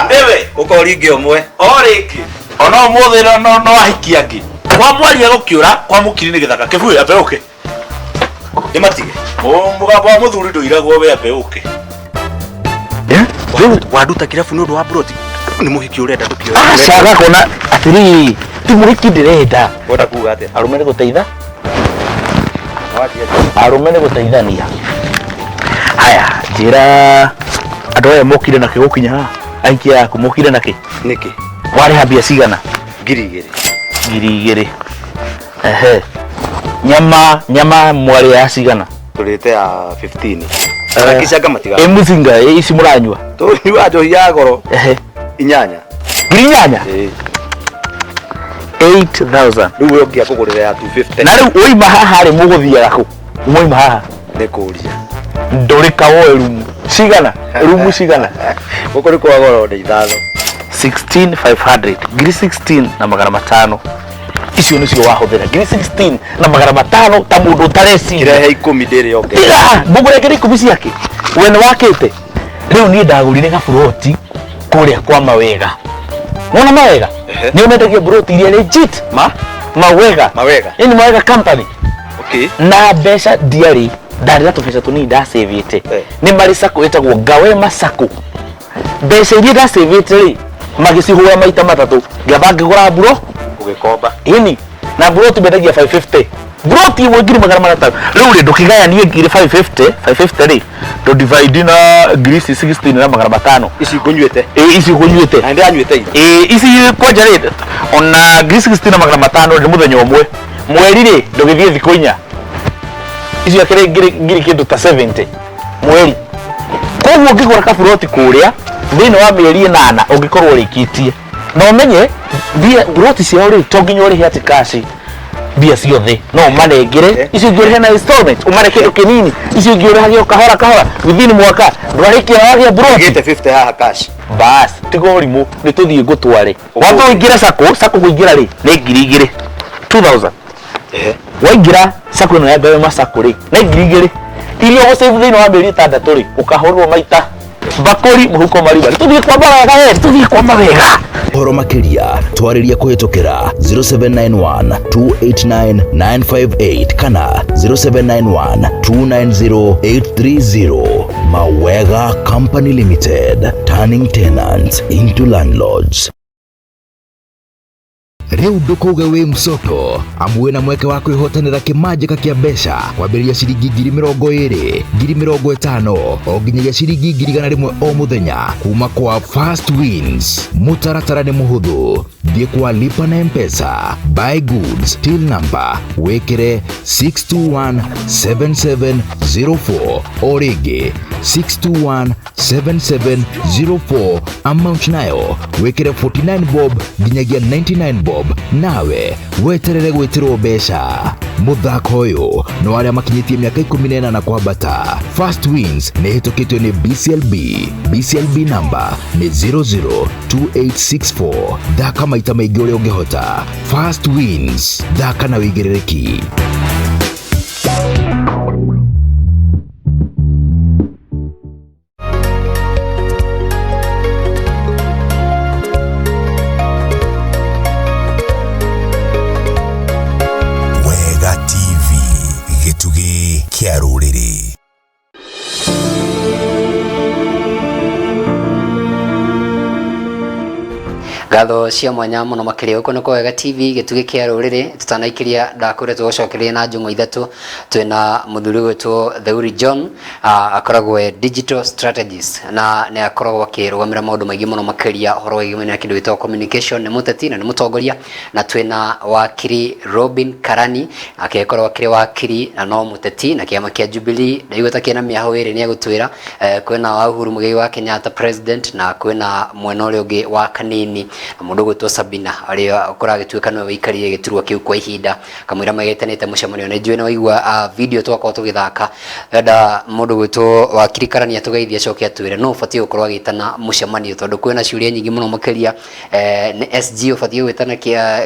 nĩwe Ũka ũringe ũmwe. O rĩngĩ ona ũmũthĩ no ahiki angĩ kwa mwaria gũkĩũra kwa mũkiri nĩ gĩthaka. Kĩbui ambe ũke. Ndĩmatige. Mũgambo wa mũthuri ndũiragwo, we ambe ũke. Rĩu wanduta kĩrabu nĩ ũndũ wa ploti. Nĩ mũhiki ũrenda ndũkĩoe. Aca gakona atiriri ti mũhiki ndĩrenda. Wenda kuga atĩa? Arũme nĩ gũteitha, arũme nĩ gũteithania. Haya, njĩra andũ aya mokire nakĩ gũkinya haha? Aikia yaku mokire nakĩ? Nĩkĩ? Warĩha mbia cigana? 2,000. 2,000. Ehe, nyama mwarĩ ya cigana? Tũrĩte ya 15. Arakicanga matiga. Ĩ mũcinga ici mũranyua? Tũnyua njohi ya goro. Ehe. 8. 8,000? Ĩĩ. 8,000. Rĩu we ũngĩa kũgũrĩra ya 250. Na rĩu woima haha rĩ, mũgũthiaga kũ mwoima haha? Nĩ kũria. Ndũrĩka woe rumu cigana? Rumu cigana? Gũkũ nĩ kwa goro nĩ 5. 16,500. 16,500 na magana matano icio nĩcio wahũthĩra. 16,500 ta mũndũ ũtareciria. Kĩrehe 10 ndĩrĩ ongerera. Tiga ngũgũre 10,000 ciake we nĩ wakĩte. Rĩu niĩ ndagũrire gaburoti kũrĩa kwa Mawega. Wona Mawega nĩ mendagia buroti iria legit. Ma? Mawega. Mawega. Ĩni Mawega company. Okay. Na mbeca ndiarĩ, ndarĩ na tũbeca tũnini ndacĩvĩte. Nĩ marĩ sacco ĩtagwo Ngawema Sacco. Mbeca iria ndacĩvĩte rĩ, magĩcihũra maita matatũ, ngĩamba ngĩgũra mburo. Ũgĩkomba. Ĩni na buroti mendagia 550, buroti ĩmwe 500,000. Rĩu rĩ, ndũkĩgayanie 550, 550 rĩ, ndũ divide na ngiri ici 16 na magana matano. Ici ngũnyuĩte. Ĩ ici ũkũnyuĩte. Na ndĩranyuĩte ira. Ĩ ici kwanja rĩ, ona 16,500 na magana matano nĩ mũthenya ũmwe. Mweri rĩ, ndũgĩthiĩ thikũ inya. Icio akĩrĩ ngiri kĩndũ ta 70 mweri. Koguo ũngĩgũra kaburoti kũrĩa thĩinĩ wa mĩeri 8 ũngĩkorwo ũrĩkĩtie. Na ũmenye mbia buroti ciao rĩ, to nginya ũrĩhe atĩ cash mbia ciothe, no ũmanengere icio ingĩ ũrĩhe na installment, ũmare kĩndũ kĩnini, icio ingĩ ũrĩhage o kahora kahora within mwaka ndwarĩkia wagĩa buroti. Ngĩte 50 haha cash. Bas, tiga ũrimũ, nĩ tũthiĩ ngũtware. Wamba ũingĩre sacco, sacco kũingĩra rĩ nĩ 2,000, 2,000. Waingĩra sacco ĩno ya Ngawema Sacco rĩ nĩ 2,000 iria ũgũsave thĩinĩ wa mĩeri 6 rĩ, ũkahũrwo maita mbakũri mũhuko marima. Tũthiĩ kwa mawega we, tũthiĩ kwa mawega. Ũhoro makĩria twarĩria kũhĩtũkĩra 0791 289 958 kana 0791 290 830. Mawega Company Limited, turning tenants into landlords. Rĩu ndũkauge wĩ msoto amu wĩna mweke wa kwĩhotanĩra kĩmanjĩka kĩa mbeca kwambĩrĩria ciringi 20,000, 50,000 o nginyagia ciringi 100,000 o mũthenya kuma kwa Fast Wins. Mũtaratara nĩ mũhũthũ, thiĩ kwa lipa na Mpesa, buy goods, till number wĩkĩre 6217704 o rĩngĩ 6217704, amount nayo wĩkĩre 49 bob nginyagia 99 bob, nawe weterere gwĩtĩrwo mbeca. Mũthako ũyũ nĩ wa arĩa makinyĩtie mĩaka 18 kwambata. Fast Wins nĩ ĩhĩtũkĩtio nĩ BCLB. BCLB number nĩ 002864. Thaka maita maingĩ ũrĩa ũngĩhota. Fast Wins, thaka na wĩigĩrĩrĩki. Wega TV, gĩtugĩ kĩa rũrĩrĩ. Ngatho cia mwanya muno makiria guku nĩ kwa Wega TV, gĩtugĩ kĩa rũrĩrĩ. Tũtanaikiria ndakwĩra tũgũcokereria na njũng'wa ithatũ. Twĩna mũthuri ũgwĩtwo Theuri John, akoragwo e digital strategist na nĩ akoragwo akĩrũgamĩra maũndũ maingĩ mũno makĩria ũhoro wĩgiĩ na kĩndũ gĩtagwo communication, nĩ mũteti na nĩ mũtongoria. Na twĩna wakiri Robin Karani, nake akoragwo akĩrĩ wakiri na no mũteti na kĩama kĩa Jubilee. Ndaigua ta kĩna mĩahũ ĩrĩ, nĩ egũtwĩra kwĩna wa Uhuru Muigai wa Kenyatta president na kwĩna mwena ũrĩa ũngĩ wa Kanini na mũndũ ũgwĩtwo Sabina ũrĩa ũragĩtuĩka nĩwe wĩikarĩire gĩturwa kĩu kwa ihinda kamũira magĩtanĩte mũcemanio. Nĩ njũĩ nĩ waigua video twakorwo tũgĩthaka. Enda mũndũ ũgwĩtwo wakiri Karani atũgeithie, acoke atwĩre no ũbatiĩ gũkorwo agĩtana mũcemanio, tondũ kwĩna ciũria nyingĩ mũno makĩria. Nĩ SG ũbatiĩ gwĩtana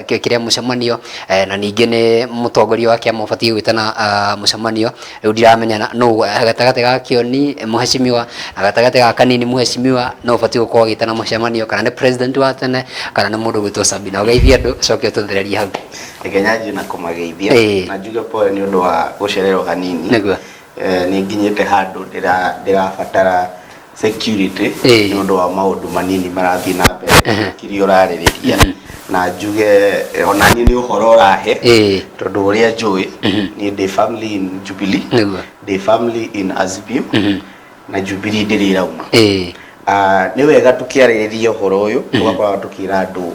kĩrĩa mũcemanio, na ningĩ nĩ mũtongoria wa kĩama ũbatiĩ gwĩtana mũcemanio. Rĩu ndiramenya nũ gatagatĩ ga Kĩoni mũhecimiwa na gatagatĩ ga Kanini mũhecimiwa no ũbatiĩ gũkorwo agĩtana mũcemanio, kana nĩ president wa tene kana nĩ mũndũ ũgwĩtwo Sabina. Ũgeithie andũ coke ũtũthererie hau. Reke nyanjie na kũmageithia na njuge pole nĩ ũndũ wa gũcererwo hanini. Nĩguo. Nĩ nginyĩte handũ ndĩrabatara security nĩ ũndũ wa maũndũ manini marathiĩ na mbere kĩrĩa ũrarĩrĩria, na njuge ona niĩ nĩ ũhoro ũrahe, tondũ ũrĩa njũĩ niĩ ndĩ family in Jubilee, ndĩ family in Azimio, na Jubilee ndĩrĩ ĩrauma. Nĩ wega tũkĩarĩrĩria ũhoro ũyũ, tũgakorwo tũkĩra andũ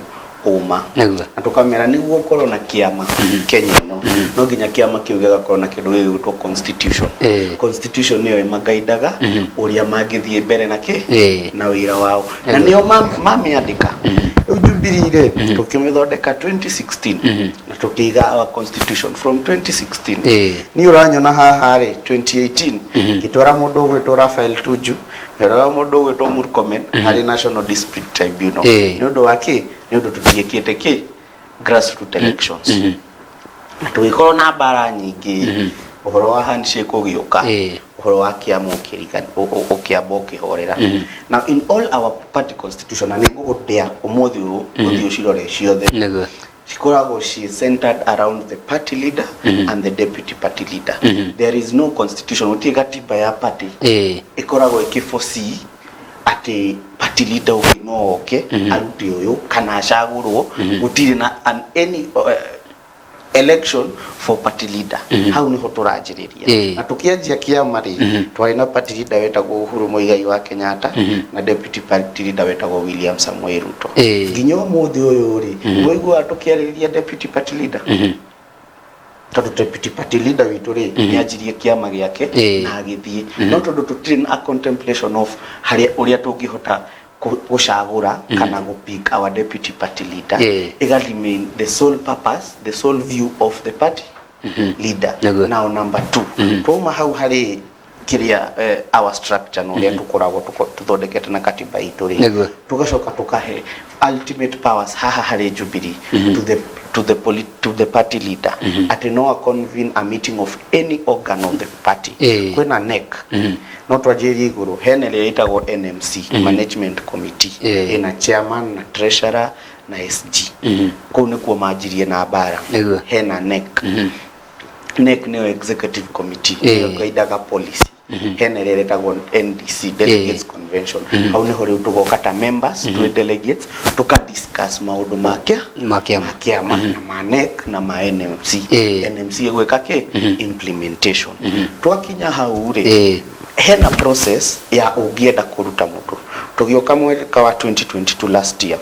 ũma na tũkamera nĩguo ũkorwo na kĩama Kenya ĩno, no nginya kĩama kĩu gĩgakorwo na kĩndũ gĩgwĩtwo constitution. Constitution nĩyo ĩmagaindaga ũrĩa mangĩthiĩ mbere na kĩ na wĩra wao, na nĩo mamĩandĩka. Rĩu Jubilee rĩ, tũkĩmĩthondeka 2016 na tũkĩiga our constitution from 2016. Niĩ ũranyona haha rĩ, 2018 ngĩtwara mũndũ ũgwĩtwo Raphael Tuju, ngĩtwara mũndũ ũgwĩtwo Murkomen harĩ National Dispute Tribunal. Nĩ ũndũ wa kĩ? Nĩ ũndũ tũtiĩkĩte kĩ grassroot elections, na tũgĩkorwo na mbara nyingĩ. Ũhoro wa handshake ũgĩũka, ũhoro wa kĩama ũkĩamba ũkĩhorera. Now in all our party constitution, na nĩ ngũgũndĩa ũmũthĩ ũyũ ũthiĩ ũcirore ciothe, cikoragwo ci centered around the party leader and the deputy party leader. There is no constitution, gũtirĩ gatiba ya party ĩkoragwo ĩkĩforesee atĩ party leader ũngĩ no oke arute ũyũ kana acagũrwo. Gũtirĩ na an any election for party leader. Hau niho tũranjĩrĩria. Na tũkĩanjia kĩama rĩ, twarĩ na party leader wetagwo Uhuru Muigai wa Kenyatta na deputy party leader wetagwo William Samoei Ruto. Nginya ũmũthĩ ũyũ rĩ, nĩwaiguaga tũkĩarĩrĩria deputy party leader, tondũ deputy party leader witũ rĩ, nĩ anjirie kĩama gĩake na agĩthiĩ. No tondũ tũtirĩ na a contemplation of harĩa ũrĩa tũngĩhota gũcagũra kana gũ pick our deputy party leader, ĩga remain the sole purpose, the sole view of the party leader. Now number two, twauma hau harĩ kĩrĩa our structure na ũrĩa tũkoragwo tũthondekete na katiba itũ rĩ, tũgacoka tũkahe ultimate powers haha harĩ Jubilee to the party leader, atĩ no a convene a meeting of any organ of the party. Kwĩna NEC, no twanjĩrĩrie igũrũ, hena ĩrĩa ĩtagwo NMC, management committee, ĩna chairman na treasurer na SG. Kũu nĩkuo manjirie na mbara. Hena NEC. NEC nĩyo executive committee, nĩyo ĩgaidaga policy. Hena ĩrĩa ĩtagwo NDC, Delegates Convention. Hau nĩho rĩu tũgoka ta members, twĩ delegates, tũka discuss maũndũ ma kĩa ma kĩama, ma kĩama na ma NEC na ma NMC. NMC ĩgwĩka kĩ? Implementation. Twakinya hau rĩ, hena process ya ũngĩenda kũruta mũndũ. Tũgĩũka mwaka wa 2022, last year,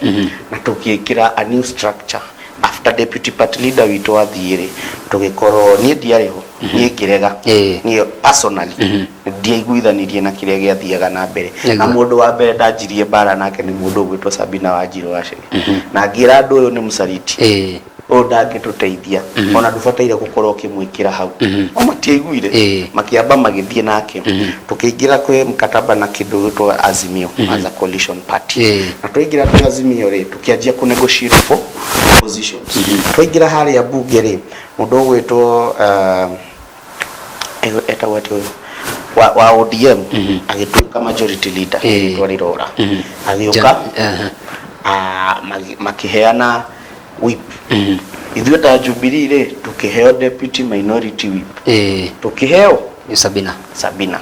na tũgĩkĩra a new structure after deputy party leader witũ athiĩ rĩ, tũgĩkorwo niĩ ndiarĩ ho, niĩ ngĩrega. Niĩ personally ndiaiguithanirie na kĩrĩa gĩathiaga na mbere na mũndũ wa mbere ndanjirie mbara nake nĩ mũndũ ũgwĩtwo Sabina Wanjiru Wachege, na ngĩra andũ ũyũ nĩ mũcariti, ũyũ ndangĩtũteithia, ona ndũbataire gũkorwo ũkĩmwĩkĩra hau. O matiaiguire, makĩamba magĩthiĩ nake. Tũkĩingĩra kwĩ mkataba na kĩndũ gĩtwo Azimio as a coalition party, na twaingĩra kwĩ Azimio rĩ, tũkĩanjia kũ negotiate for positions. Twaingĩra harĩa bunge rĩ, mũndũ ũgwĩtwo etagwo atĩ ũyũ wa ODM agĩtuĩka majority leader, rĩtwa rĩrora, agĩũka makĩheana whip. Ithuĩ ta Jubilee rĩ, tũkĩheo deputy minority whip. Tũkĩheo Nĩ Sabina. Sabina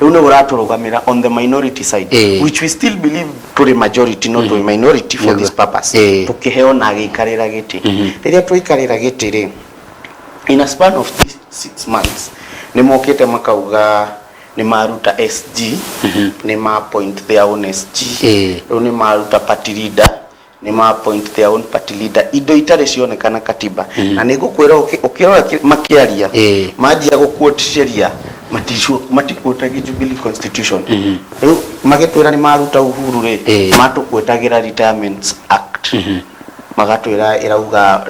rĩu nĩ ũratũrũgamĩra on the minority side, which we still believe tũrĩ majority, not tũrĩ minority for this purpose. Tũkĩheo na agĩikarĩra gĩtĩ. Rĩrĩa twaikarĩra gĩtĩ rĩ, in a span of these 6 months nĩ mokĩte makauga nĩ maruta SG, nĩ ma appoint their own SG. Rĩu nĩ maruta party leader, nĩ ma appoint their own party leader, indo itarĩ cionekana katiba. Na nĩ ngũkwĩra, ũkĩrora makĩaria, manjia gũ-quote sheria, matiquotagia Jubilee constitution. Rĩu magĩtwĩra nĩ maruta Uhuru rĩ, matũquotagĩra Retirement Act, magatwĩra ĩrauga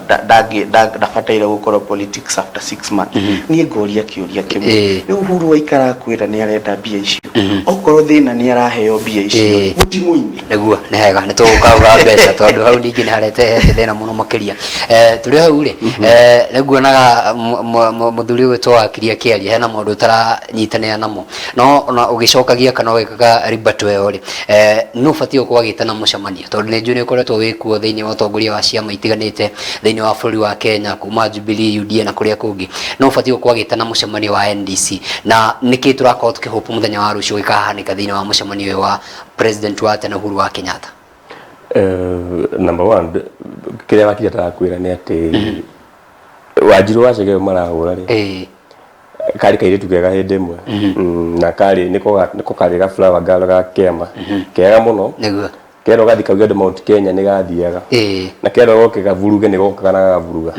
ndabataire gũkorwo politics after 6 months. Niĩ ngoria kĩũria kĩmwe: rĩu Uhuru waikara kwĩra nĩ arenda mbia icio, okorwo thĩna nĩ araheo mbia icio, gũtimũini? Nĩguo, nĩ hega nĩ tũgũkauga mbeca, tondũ hau ningĩ nĩ harehete thĩna mũno makĩria. Tũrĩ hau rĩ, nĩ nguonaga mũthuri ũgwĩtwo wakiri akĩaria hena maũndũ ũtaranyitanĩra namo, no ona ũgĩcokagia kana ũgĩkaga rebuttal ĩyo rĩ, nũ ũbatiĩ gũkorwo agĩtana mũcemanio? Tondũ nĩ njũĩ nĩ ũkoretwo wĩ kuo thĩinĩ wa ũtongoria wa ciama itiganĩte thĩinĩ wa bũrũri wa Kenya, kuma Jubilee, UDA na kũrĩa kũngĩ. No ũbatiĩ gũkorwo agĩtana mũcemanio wa NDC, na nĩkĩ tũrakorwo tũkĩhope mũthenya wa rũciũ gĩkahanĩka thĩinĩ wa mũcemanio ũyũ wa president wa tene Uhuru wa Kenyatta? Number one, kĩrĩa wakiri atarakwĩra nĩ atĩ Wanjiru wa Chege marahũra rĩ, karĩ kairĩtu kega hĩndĩ ĩmwe. Na karĩ nĩko karĩ ga flower girl ga kĩama kega mũno. Kerwo gathi kauge andũ Mount Kenya nĩ gathiaga, na kerwo goke gavuruge nĩ gokaga na gagavuruga,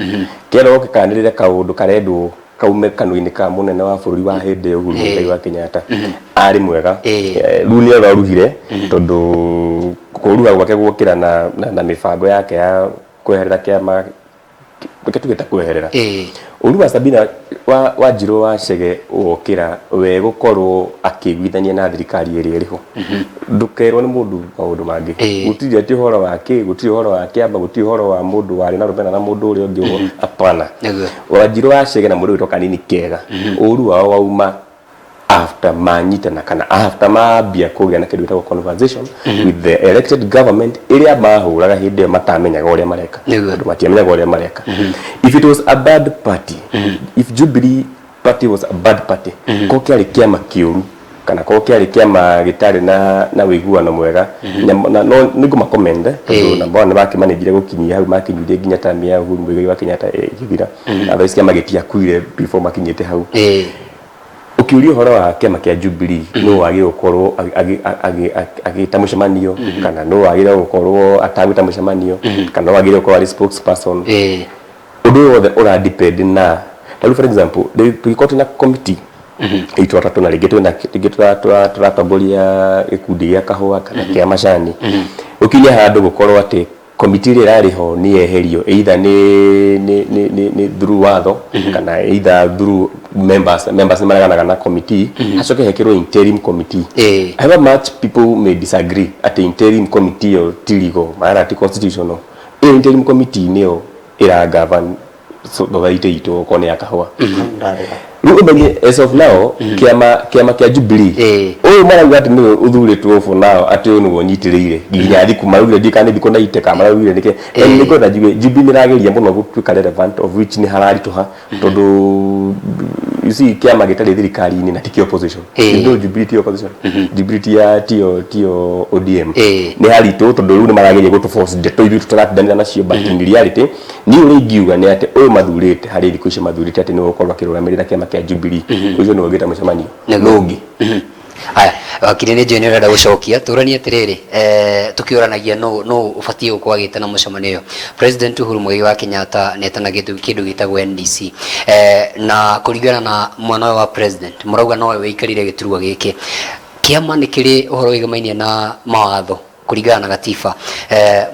kerwo goke kanĩrĩre kaũndũ karendwo kaume kanua-inĩ ka mũnene wa bũrũri wa hĩndĩ ĩyo, Uhuru Muigai wa Kenyatta, arĩ mwega. Rĩu nĩ ũrorugire, tondũ kũruga gwake gwokĩra na mĩbango yake ya kweherera kĩama, reke tuge ta kweherera ũru wa Sabina wa Wanjiru wa Chege wokĩra we gũkorwo akĩiguithania na thirikari ĩrĩa ĩrĩ ho. Ndũkerwo nĩ mũndũ maũndũ mangĩ. Gũtirĩ atĩ ũhoro wa kĩ, gũtirĩ ũhoro wa kĩama, gũtirĩ ũhoro wa mũndũ warĩ na rũmena na mũndũ ũrĩa ũngĩ ũguo, hapana. Wanjiru wa Chege na mũndũ wĩtwo Kanini Kega, ũru wao wauma after manyitana kana after mambia kũgĩa na kĩndũ gĩtagwo conversation with the elected government ĩrĩa mahũraga hĩndĩ ĩyo matamenyaga ũrĩa mareka, tondũ matiamenyaga ũrĩa mareka. If it was a bad party, if Jubilee Party was a bad party, ko kĩarĩ kĩama kĩũru kana ko kĩarĩ kĩama gĩtarĩ na ũiguano mwega, no nĩ ngũma commend, tondũ number one nĩ makĩmanĩnjire gũkinyia hau makinyirie nginya time ya Uhuru Muigai wa Kenyatta ĩgĩthira. Otherwise kĩama gĩtiakuire before makinyĩte hau. Ũkĩũria ũhoro wa kĩama kĩa Jubilee, nũ wagĩrĩirwo gũkorwo agĩta mũcemanio kana nũ wagĩrĩirwo gũkorwo atagwĩta mũcemanio kana nũ wagĩrĩirwo gũkorwo arĩ spokesperson, ũndũ ũyũ wothe ũra depend na ta rĩu, for example, rĩu tũngĩkorwo twĩna committee itũ atatũ na rĩngĩ twĩna rĩngĩ tũratongoria gĩkundi gĩa kahũa kana kĩa macani, gũkinye handũ gũkorwo atĩ komiti ĩrĩa ĩrarĩ ho nĩ yeherio, either nĩ through watho kana either through members nĩ mareganaga na committee, hacoke hekĩrwo interim committee. However much people may disagree atĩ interim committee ĩyo ti legal, maana ti constitutional, ĩyo interim committee nĩyo ĩra govern society itũ okorwo nĩ ya kahũa. Ndarĩra. Rĩu ũmenye as of now kĩama kĩama kĩa Jubilee ũyũ marauga atĩ nĩwe ũthurĩtwo for now, atĩ ũyũ nĩwe ũnyitĩrĩire nginya thikũ maraugire, ndiũĩ kana nĩ thikũ 90 kana maraugire nĩkĩ. And nĩngwenda njuge Jubilee nĩrageria mũno gũtuĩka relevant, of which nĩ hararitũha, tondũ you see, kĩama gĩtarĩ thirikari-inĩ na tikĩ opposition. You know Jubilee ti opposition, Jubilee ti ya tio tio ODM. Nĩ haritũ tondũ rĩu nĩ marageria gũtũ force ndeto ithuĩ tũtaratindanĩra nacio, but in reality niĩ ũrĩa ingiuga nĩ atĩ ũyũ mathurĩte harĩ thikũ icio mathurĩte atĩ nĩwe ũkorwo akĩrũgamĩrĩra kĩama kĩa Jubilee, ũcio nĩwe ũngĩta mũcemanio nũ ũngĩ. Aya, wakiri, nĩ njũĩ nĩ ũrenda gũcokia. Tũranie atĩrĩrĩ, tũkĩũranagia nũ nũ ũbatiĩ gũkorwo agĩtana mũcemanio ũyũ. President Uhuru Muigai wa Kenyatta nĩ etana kĩndũ gĩtagwo NDC, na kũringana na mwana ũyũ wa president mũrauga nowe wĩikarire gĩturwa gĩkĩ. Kĩama nĩ kĩrĩ ũhoro wĩgamaine na mawatho kũringana na gatiba,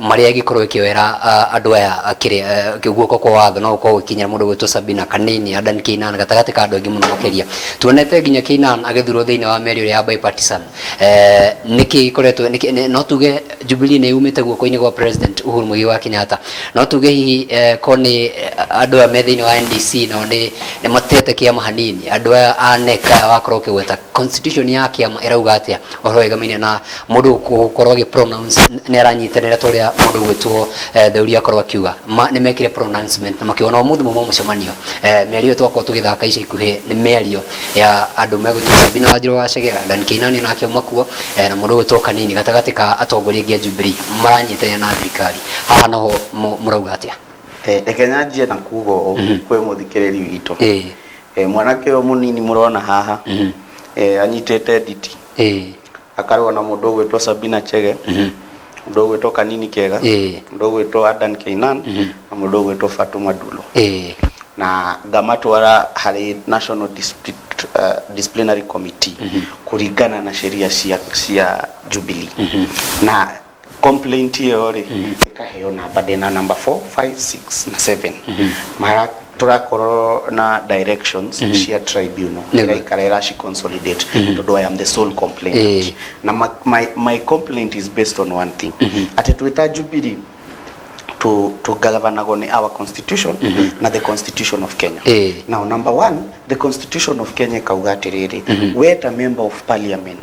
marĩa ĩngĩkorwo ĩkĩoera andũ aya kĩrĩa guoko kwa watho no gũkorwo gũkinyĩra mũndũ gwĩtwo Sabina Kanini, Adan Keynan, gatagatĩ ka andũ aingĩ mũno makĩria. Tuonete nginya Keynan agĩthurwo thĩinĩ wa mĩario ĩrĩa ya bipartisan. Nĩkĩ gĩkoretwo no tuge Jubilee nĩ yumĩte guoko-inĩ gwa President Uhuru Muigai wa Kenyatta? No tuge hihi ko nĩ andũ aya me thĩinĩ wa NDC nao nĩ matete kĩama hanini, andũ aya a NEC aya wakorwo ũkĩgweta, constitution ya kĩama ĩrauga atĩa ũhoro wĩgamaine na mũndũ gũkorwo agĩ pronounce nĩ aranyitanĩra ta ũrĩa mũndũ gwĩtwo Theuri akorwo akiuga ma nĩ mekire pronouncement na makiuga na ũmũthĩ mauma mũcemanio? Mĩario ĩyo twakorwo tũgĩthaka ica ikuhĩ nĩ mĩario ya andũ megwĩtwo Sabina Wanjiru wa Chegera, Dan Keynan onake auma kuo, na mũndũ ũgwĩtwo Kanini, gatagatĩ ka atongoria aingĩ a Jubilee maranyitanĩra na thirikari. Haha naho mũrauga atĩa? Reke nyanjie na kuga ũũ kwĩ mũthikĩrĩri witũ. Mwanake ũyũ mũnini mũrona haha, anyitĩte nditi, akarũa na mũndũ ũgwĩtwo Sabina Chege, mũndũ ũgwĩtwo Kanini Kega, mũndũ ũgwĩtwo Adan Keynan na mũndũ ũgwĩtwo Fatuma Dulo, na ngamatwara harĩ National Disciplinary Committee kũringana na sheria cia Jubilee, na complaint ĩyo rĩ ĩkaheo namba, ndĩna namba 4, 5, 6 na 7. Mara tũrakorwo na directions cia tribunal ĩraikara ĩraci consolidate, tondũ I am the sole complainant. Na my complaint is based on one thing, atĩ twĩta Jubilee tugavanagwo nĩ our constitution na the Constitution of Kenya. Now, number one, the Constitution of Kenya ĩkauga atĩrĩrĩ, we ta member of parliament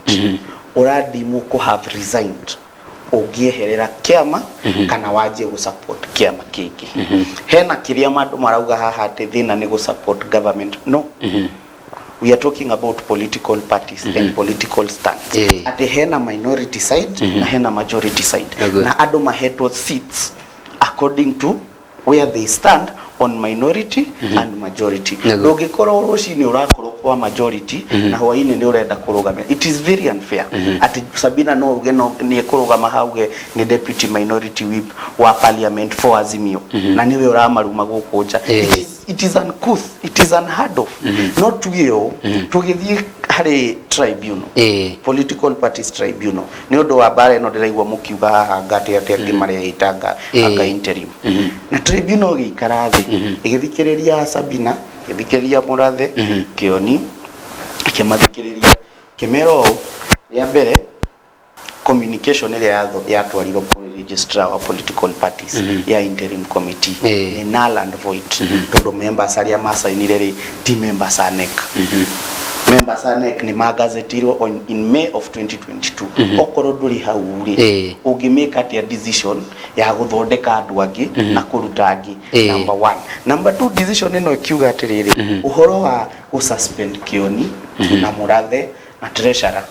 ũradimwo kũ have resigned ũngĩeherera kĩama kana wanjie gũ support kĩama kĩngĩ. Hena kĩrĩa andũ marauga haha atĩ thĩna nĩ gũ support government. No, we are talking about political parties and political stands, atĩ hena minority side na hena majority side, na andũ mahetwo seats according to where they stand on minority and majority. Ndũngĩkorwo rũcinĩ ũrakorwo kwa majority na hwainĩ nĩ ũrenda kũrũgamia. It is very unfair atĩ Sabina no uge no nĩ ekũrũgama hauge nĩ deputy minority whip wa parliament for Azimio na nĩwe ũramaruma gũkũ nja. It is uncouth, it is unheard of. No tuge ũũ, tũgĩthiĩ harĩ tribunal, political parties tribunal, nĩ ũndũ wa mbara ĩno ndĩraigua mũkiuga haha ngatĩ atĩ angĩ marehĩtanga anga interim, na tribunal ĩgĩikara thĩ ĩgĩthikĩrĩria Sabina, ĩgĩthikĩrĩria Mũrathe Kĩoni, ĩkĩmathikĩrĩria, kĩmera ũũ, rĩa mbere, communication ĩrĩa yatwarirwo kũrĩ registrar wa political parties ya interim committee nĩ null and void, tondũ members arĩa macainire rĩ ti members a NEC. Members a NEC nĩ magazetirwo in May of 2022. Okorwo ndũrĩ hau rĩ, ũngĩmake atĩa decision ya gũthondeka andũ angĩ na kũruta angĩ? Number one. Number two, decision ĩno ĩkiuga atĩrĩrĩ, ũhoro wa gũsuspend Kĩoni na Mũrathe na treasurer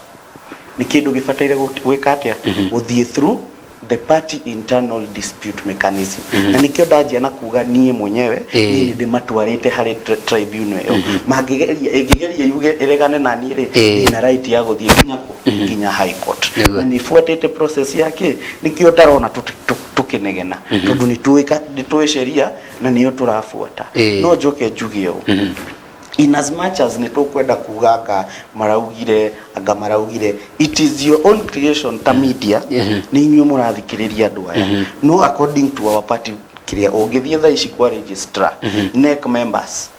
nĩ kĩndũ gĩbataire gwĩka atĩa, gũthiĩ through the party internal dispute mechanism. Na nĩkĩo ndanjia na kuga niĩ mwenyewe niĩ nĩ ndĩmatwarĩte harĩ tribunal ĩyo. Mangĩgeria, ĩngĩgeria yuge ĩregane na niĩ rĩ, ndĩna right ya gũthiĩ nginya kũ? Nginya high court. Na nĩ buatĩte process yake, nĩkĩo ndarona tũkĩnegena, tondũ nĩ tũĩ sheria na nĩyo tũrabuata. No njoke njuge ũũ, in as much as nĩ tũkwenda kuga anga maraugire, anga maraugire, it is your own creation ta media, nĩ inyuĩ mũrathikĩrĩria andũ aya. No according to our party, kĩrĩa ũngĩthiĩ thaa ici kwa registrar, NEC members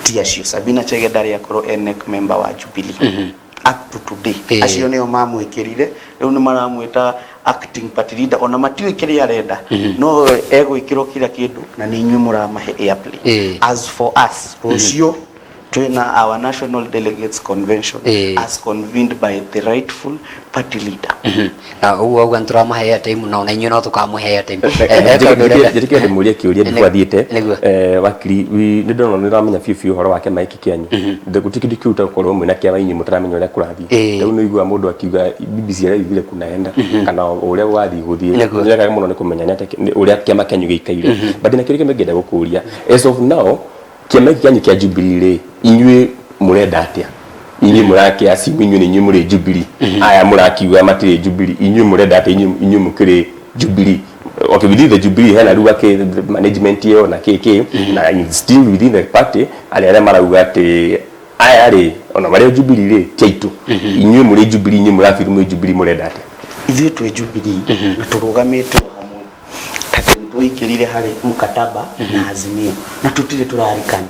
ti acio. Sabina Chege ndarĩ akorwo e NEC member wa Jubilee up to today. Acio nĩo mamwĩkĩrire, rĩu nĩ maramwĩta acting party leader, ona matiũĩ kĩrĩa arenda, no egwĩkĩrwo kila kĩndũ na nĩ inyuĩ mũramahe airplay. As for us, rũciũ Twina our National Delegates Convention as convened by the rightful party leader. Na ũguo auga nĩtũramahe airtime na ona inyuĩ no tũkamũhe airtime. Eh, kaũndũ ũrenda- Njĩtĩkĩre ndĩmũrie kĩũria before athiĩte. Wakiri, nĩ ndona nĩ ũramenya biũ biũ ũhoro wa kĩama gĩkĩ kĩanyu. Gũtirĩ kĩndũ kĩu gũkorwo mwĩna kĩama inyuĩ mũtaramenya ũrĩa kũrathiĩ. Rĩu nĩ ũiguaga mũndũ akiuga BBC araugire kunaenda kana ũrĩa gwathiĩ gũthiĩ. Nĩwega mũno nĩ kũmenya nĩ atĩa ũrĩa kĩama kĩanyu gĩikaire. But ndĩna kĩũria kĩmwe ngĩenda gũkũria. As of now, kĩama gĩkĩ kĩanyu kĩa Jubilee rĩ, inyuĩ mũrenda atĩa? Inyuĩ mũrakĩ assume inyuĩ nĩ inyuĩ mũrĩ Jubilee. Aya mũrakiuga matirĩ Jubilee. Inyuĩ mũrenda atĩa inyuĩ inyuĩ mũkĩrĩ Jubilee? Okay, within the Jubilee hena rĩu akĩ management ĩyo na kĩ kĩ na still within the party arĩa arĩa marauga atĩ aya rĩ ona marĩ o Jubilee rĩ ti aitũ. Inyuĩ mũrĩ Jubilee, inyuĩ mũrabiri mwĩ Jubilee mũrenda atĩa? Ithuĩ twĩ Jubilee na tũrũgamĩte o hamwe ta twaingĩrire harĩ mkataba na Azimio na tũtirĩ tũrarikana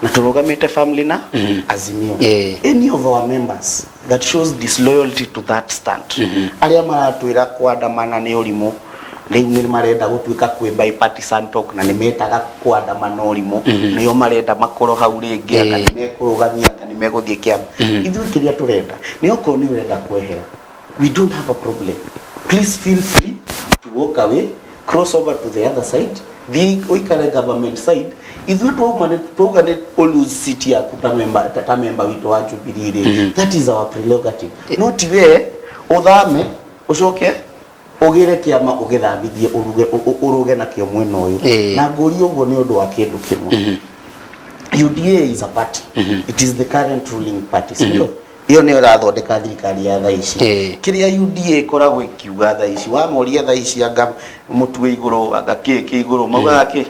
na tũrũgamĩte family na Azimio. Any of our members that shows disloyalty to that stand, arĩa maratwĩra kuandamana nĩ ũrimũ, rĩu nĩ marenda gũtuĩka kwĩ bipartisan talk na nĩ metaga kuandamana ũrimũ, nĩo marenda makorwo hau rĩngĩ, anga nĩ mekũrũgamia, anga nĩ megũthiĩ kĩama. Ithuĩ kĩrĩa tũrenda nĩ okorwo nĩ ũrenda kwehera, we don't have a problem, please feel free to walk away, cross over to the other side, thiĩ ũikare government side. Ithuĩ twauma nĩ twauga nĩ ũ lose seat yaku ta member, ta member witũ wa Jubilee rĩ, that is our prerogative. No ti we ũthame ũcoke ũgĩre kĩama ũgĩthambithie ũruge ũrũge nakĩo mwena ũyũ. Na ngũria ũguo nĩ ũndũ wa kĩndũ kĩmwe. UDA is a party, it is the current ruling party, si ndio? Ĩyo nĩyo ĩrathondeka thirikari ya thaa ici. Kĩrĩa UDA ĩkoragwo ĩkiuga thaa ici, wamoria thaa ici, anga mũtu wĩ igũrũ, anga kĩ kĩ igũrũ, maugaga kĩ?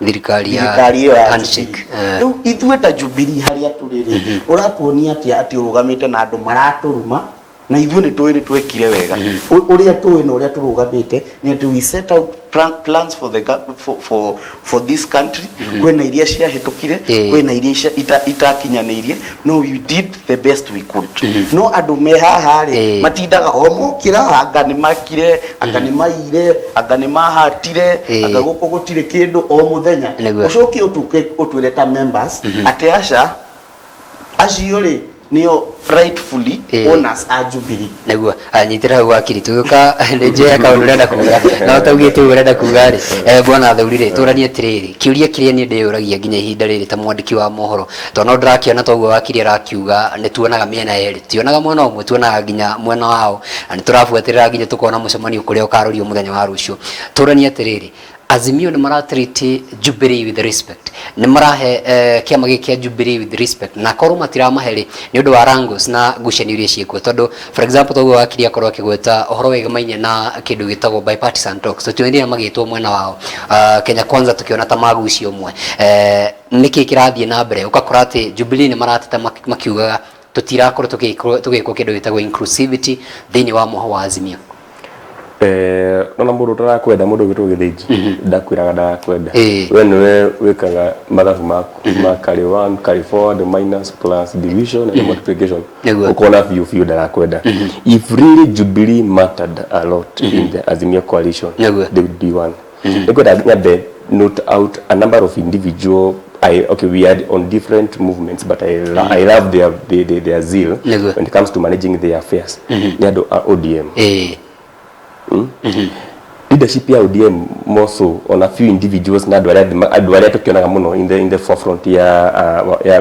Thirikari ya Thirikari ĩyo ya handshake. Jubilee. Rĩu ithuĩ ta Jubilee harĩa tũrĩ rĩ, ũratuonia atĩa atĩ ũrũgamĩte na andũ maratũruma na ithuĩ nĩ tũĩ nĩ twekire wega? Ũrĩa tũĩ na ũrĩa tũrũgamĩte nĩ atĩ we set out plans for the for this country. Kwĩna iria ciahĩtũkire, kwĩna iria itakinyanĩirie, no we did the best we could. No andũ me haha rĩ, matindaga o mokĩra, anga nĩ makire, anga nĩ maire, anga nĩ mahatire, anga gũkũ gũtirĩ kĩndũ o mũthenya. Ũcoke ũtuke ũtwĩre ta members atĩ aca acio rĩ nĩo rightfully owners a Jubilee. Nĩguo anyitĩra hau wakiri tũgĩũka nĩ njĩra kaũndũ ũrenda kuga na ũtaugĩte ũguo ũrenda kuga rĩ, bwana Thauri rĩ, tũranie atĩrĩrĩ, kĩũria kĩrĩa niĩ ndĩyũragia nginya ihinda rĩrĩ ta mwandĩki wa mohoro, tondũ no ndĩrakĩona toguo wakiri arakiuga, nĩ tuonaga mĩena yerĩ, tutionaga mwena ũmwe, tuonaga nginya mwena wao na nĩ tũrabuatĩrĩra nginya tũkona mũcemanio kũrĩa ũkarorio mũthenya wa rũciũ. Tũranie atĩrĩrĩ, Azimio nĩ maratreat Jubilee with respect, nĩ marahe kĩama gĩkĩ kĩa Jubilee with respect, na korwo matiramahe rĩ, nĩ ũndũ wa wrangles na ngucanio iria ciĩkuo, tondũ for example toguo wakiri akorwo akĩgweta ũhoro wĩgĩmainie na kĩndũ gĩtagwo bipartisan talks, tũtionire magĩtwo mwena wao. Kenya Kwanza tũkĩona ta magucio ũmwe. Nĩkĩ kĩrathiĩ na mbere ũgakora atĩ Jubilee nĩ marateta makiugaga tũtirakorwo tũgĩkwo kĩndũ gĩtagwo inclusivity thĩinĩ wa mũho wa Azimio? Nona mũndũ ũtarakwenda, mũndũ ũgĩtwo Gĩthĩnji ndakwĩraga ndarakwenda. We nĩwe wĩkaga mathabu maku ma carry one, carry forward, minus, plus, division and multiplication. Ũkona biũ biũ ndarakwenda. If really Jubilee mattered a lot in the Azimio coalition, they would be one. Nĩngwenda nyambe note out a number of individual, okay, we are on different movements, but I love their zeal when it comes to managing their affairs. Nĩ andũ a ODM. Leadership ya ODM more so on a few individuals na andũ arĩa tũkĩonaga mũno in the forefront ya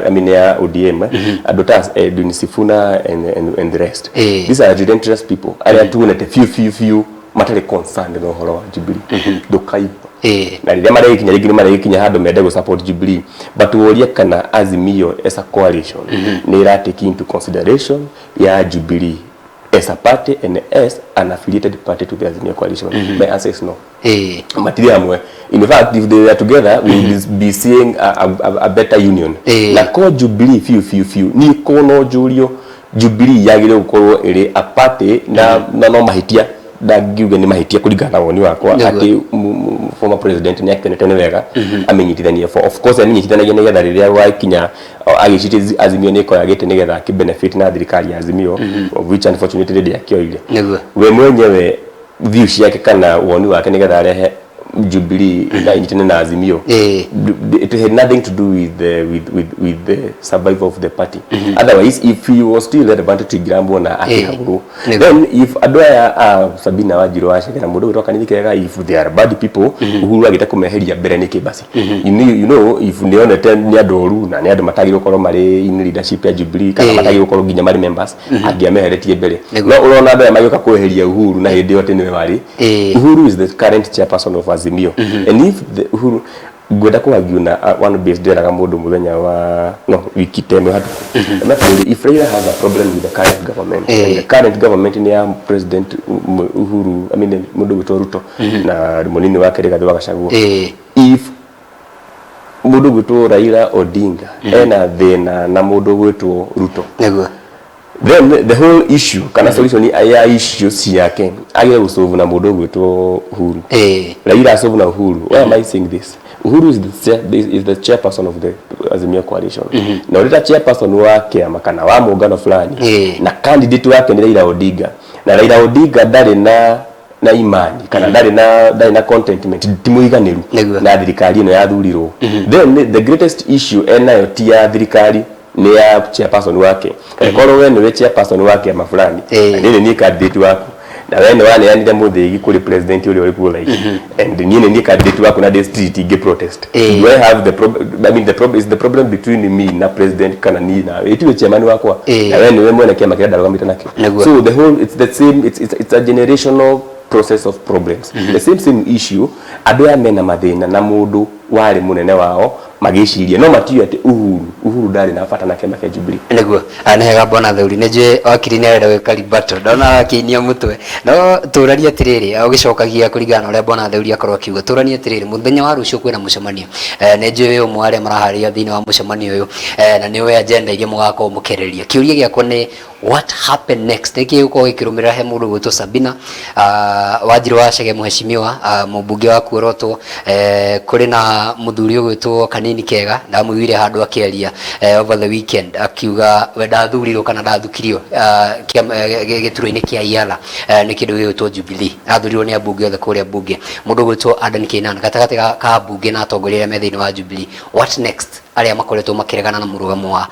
I mean ya ODM, andũ ta Edwin Sifuna and the rest. These are relentless people arĩa tuonete few few few matarĩ concerned na ũhoro wa Jubilee, ndũkaigua na rĩrĩa maregĩkinya rĩngĩ nĩ maregĩkinya handũ mende gũ support Jubilee, but worie kana Azimio as a coalition nĩ ĩra take into consideration ya Jubilee as a party and as an affiliated party to the Azimio coalition. My answer is no. Matirĩ hamwe. In fact, if they were together, we would be seeing a better union. Na ko Jubilee fiu fiu fiu ni ko no njũrio, Jubilee yagĩrĩire gũkorwo ĩrĩ a party na no mahĩtia ndangiuga nĩ mahĩtia kũringana na woni wakwa atĩ former president nĩ akenete nĩ wega amenyitithanie. For of course amenyitithanagia nĩgetha rĩrĩa wakinya agĩciria Azimio nĩ ĩkoya gĩtĩ nĩgetha akĩ-benefit na thirikari ya Azimio, of which unfortunately ndĩakĩoire. We mwenyewe view ciake kana woni wake nĩgetha arehe Jubilee na inyitane na Azimio, it had nothing to do with the, with the survival of the party. Otherwise, if he was still relevant, tũingĩramwona akĩhagũrwo. Then if andũ aya a Sabina Wanjiru wa Chege na mũndũ gwĩtwo Kanini Kega, if they are bad people, Uhuru agĩte kũmeheria mbere nĩkĩ basi? You know if nĩonete nĩ andũ oru na nĩ andũ matagĩrĩirwo gũkorwo marĩ in leadership ya Jubilee kana matagĩrĩirwo gũkorwo nginya marĩ members, angĩameheretie mbere. No ũrona andũ aya magĩũka kweheria Uhuru na hĩndĩ ĩyo atĩ nĩwe warĩ. Uhuru is the current chairperson of Azimio, and if the Uhuru, ngwenda kũargue na one base, ndĩraga mũndũ mũthenya wa no wiki ta ĩmwe hatũku. Naturally, if Raila has a problem with the current government, and the current government nĩ ya President Uhuru, I mean, mũndũ gwĩtwo Ruto na mũnini wake Rigathĩ wa Gachagua, if mũndũ gwĩtwo Raila Odinga ena thĩna na mũndũ gwĩtwo Ruto, then the whole issue kana solution ya issue ciake agire gũsolve na mũndũ ũgwĩtwo Uhuru. Raila asolve na Uhuru. Why am I saying this? Uhuru is the chairperson of the Azimio coalition, na ũrĩ ta chairperson wa kĩama kana wa mũngano fulani, na candidate wake nĩ Raila Odinga, na Raila Odinga ndarĩ na imani kana ndarĩ na contentment, ti mũiganĩru na thirikari ĩno yathurirwo, then the greatest issue enayo ti ya thirikari, nĩ ya chairperson wake. Angĩkorwo we nĩwe chairperson wa kĩama fulani, na niĩ nĩ niĩ candidate waku, na we nĩ waneanire mũthĩgi kũrĩ president ũrĩa ũrĩ kuo thaa ici, and niĩ nĩ niĩ candidate waku na ndĩ street ingĩ protest, do I have the problem? I mean, the problem is the problem between me na president kana niĩ nawe itiwe chairman wakwa, na we nĩwe mwene kĩama kĩrĩa ndarũgamĩte nakĩo. So the whole, it's the same, it's a generational process of problems, the same issue. Andũ aya mena mathĩna na mũndũ warĩ mũnene wao magĩciria, no matiũĩ atĩ Uhuru ndarĩ na bata na kĩama kĩa Jubilee. Nĩguo nĩ hega, bwana Theuri. Nĩ njũĩ wakiri nĩ arenda gwĩka rebuttal, ndona akĩinia mũtwe, no tũranie atĩrĩrĩ, ũgĩcokagia kũringana na ũrĩa bwana Theuri akorwo akiuga, tũranie atĩrĩrĩ, mũthenya wa rũciũ kwĩna mũcemanio. Nĩ njũĩ wĩ ũmwe wa arĩa maraharĩria thĩinĩ wa mũcemanio ũyũ, na nĩ ũĩ agenda iria mũgakorwo mũkĩarĩrĩria. Kĩũria gĩakwa nĩ, what happened next? Nĩ kĩĩ gũkorwo gĩkĩrũmĩrĩra he mũndũ gwĩtwo Sabina Wanjiru wa Chege, mheshimiwa mũmbunge wa Kuorotwo? Kũrĩ na mũthuri ũgwĩtwo Kanini Kega, ndamũiguire handũ akĩaria over the weekend akiuga we ndathurirwo kana ndathukirio gĩturwa-inĩ kĩa Iala nĩ kĩndũ gĩgwĩtwo Jubilee, athurirwo nĩ ambunge othe kũrĩa bunge. Mũndũ ũgwĩtwo Adan Keynan gatagatĩ ka mbunge na atongoria arĩa me thĩinĩ wa Jubilee, what next? Arĩa makoretwo makĩregana na mũrũgamo wa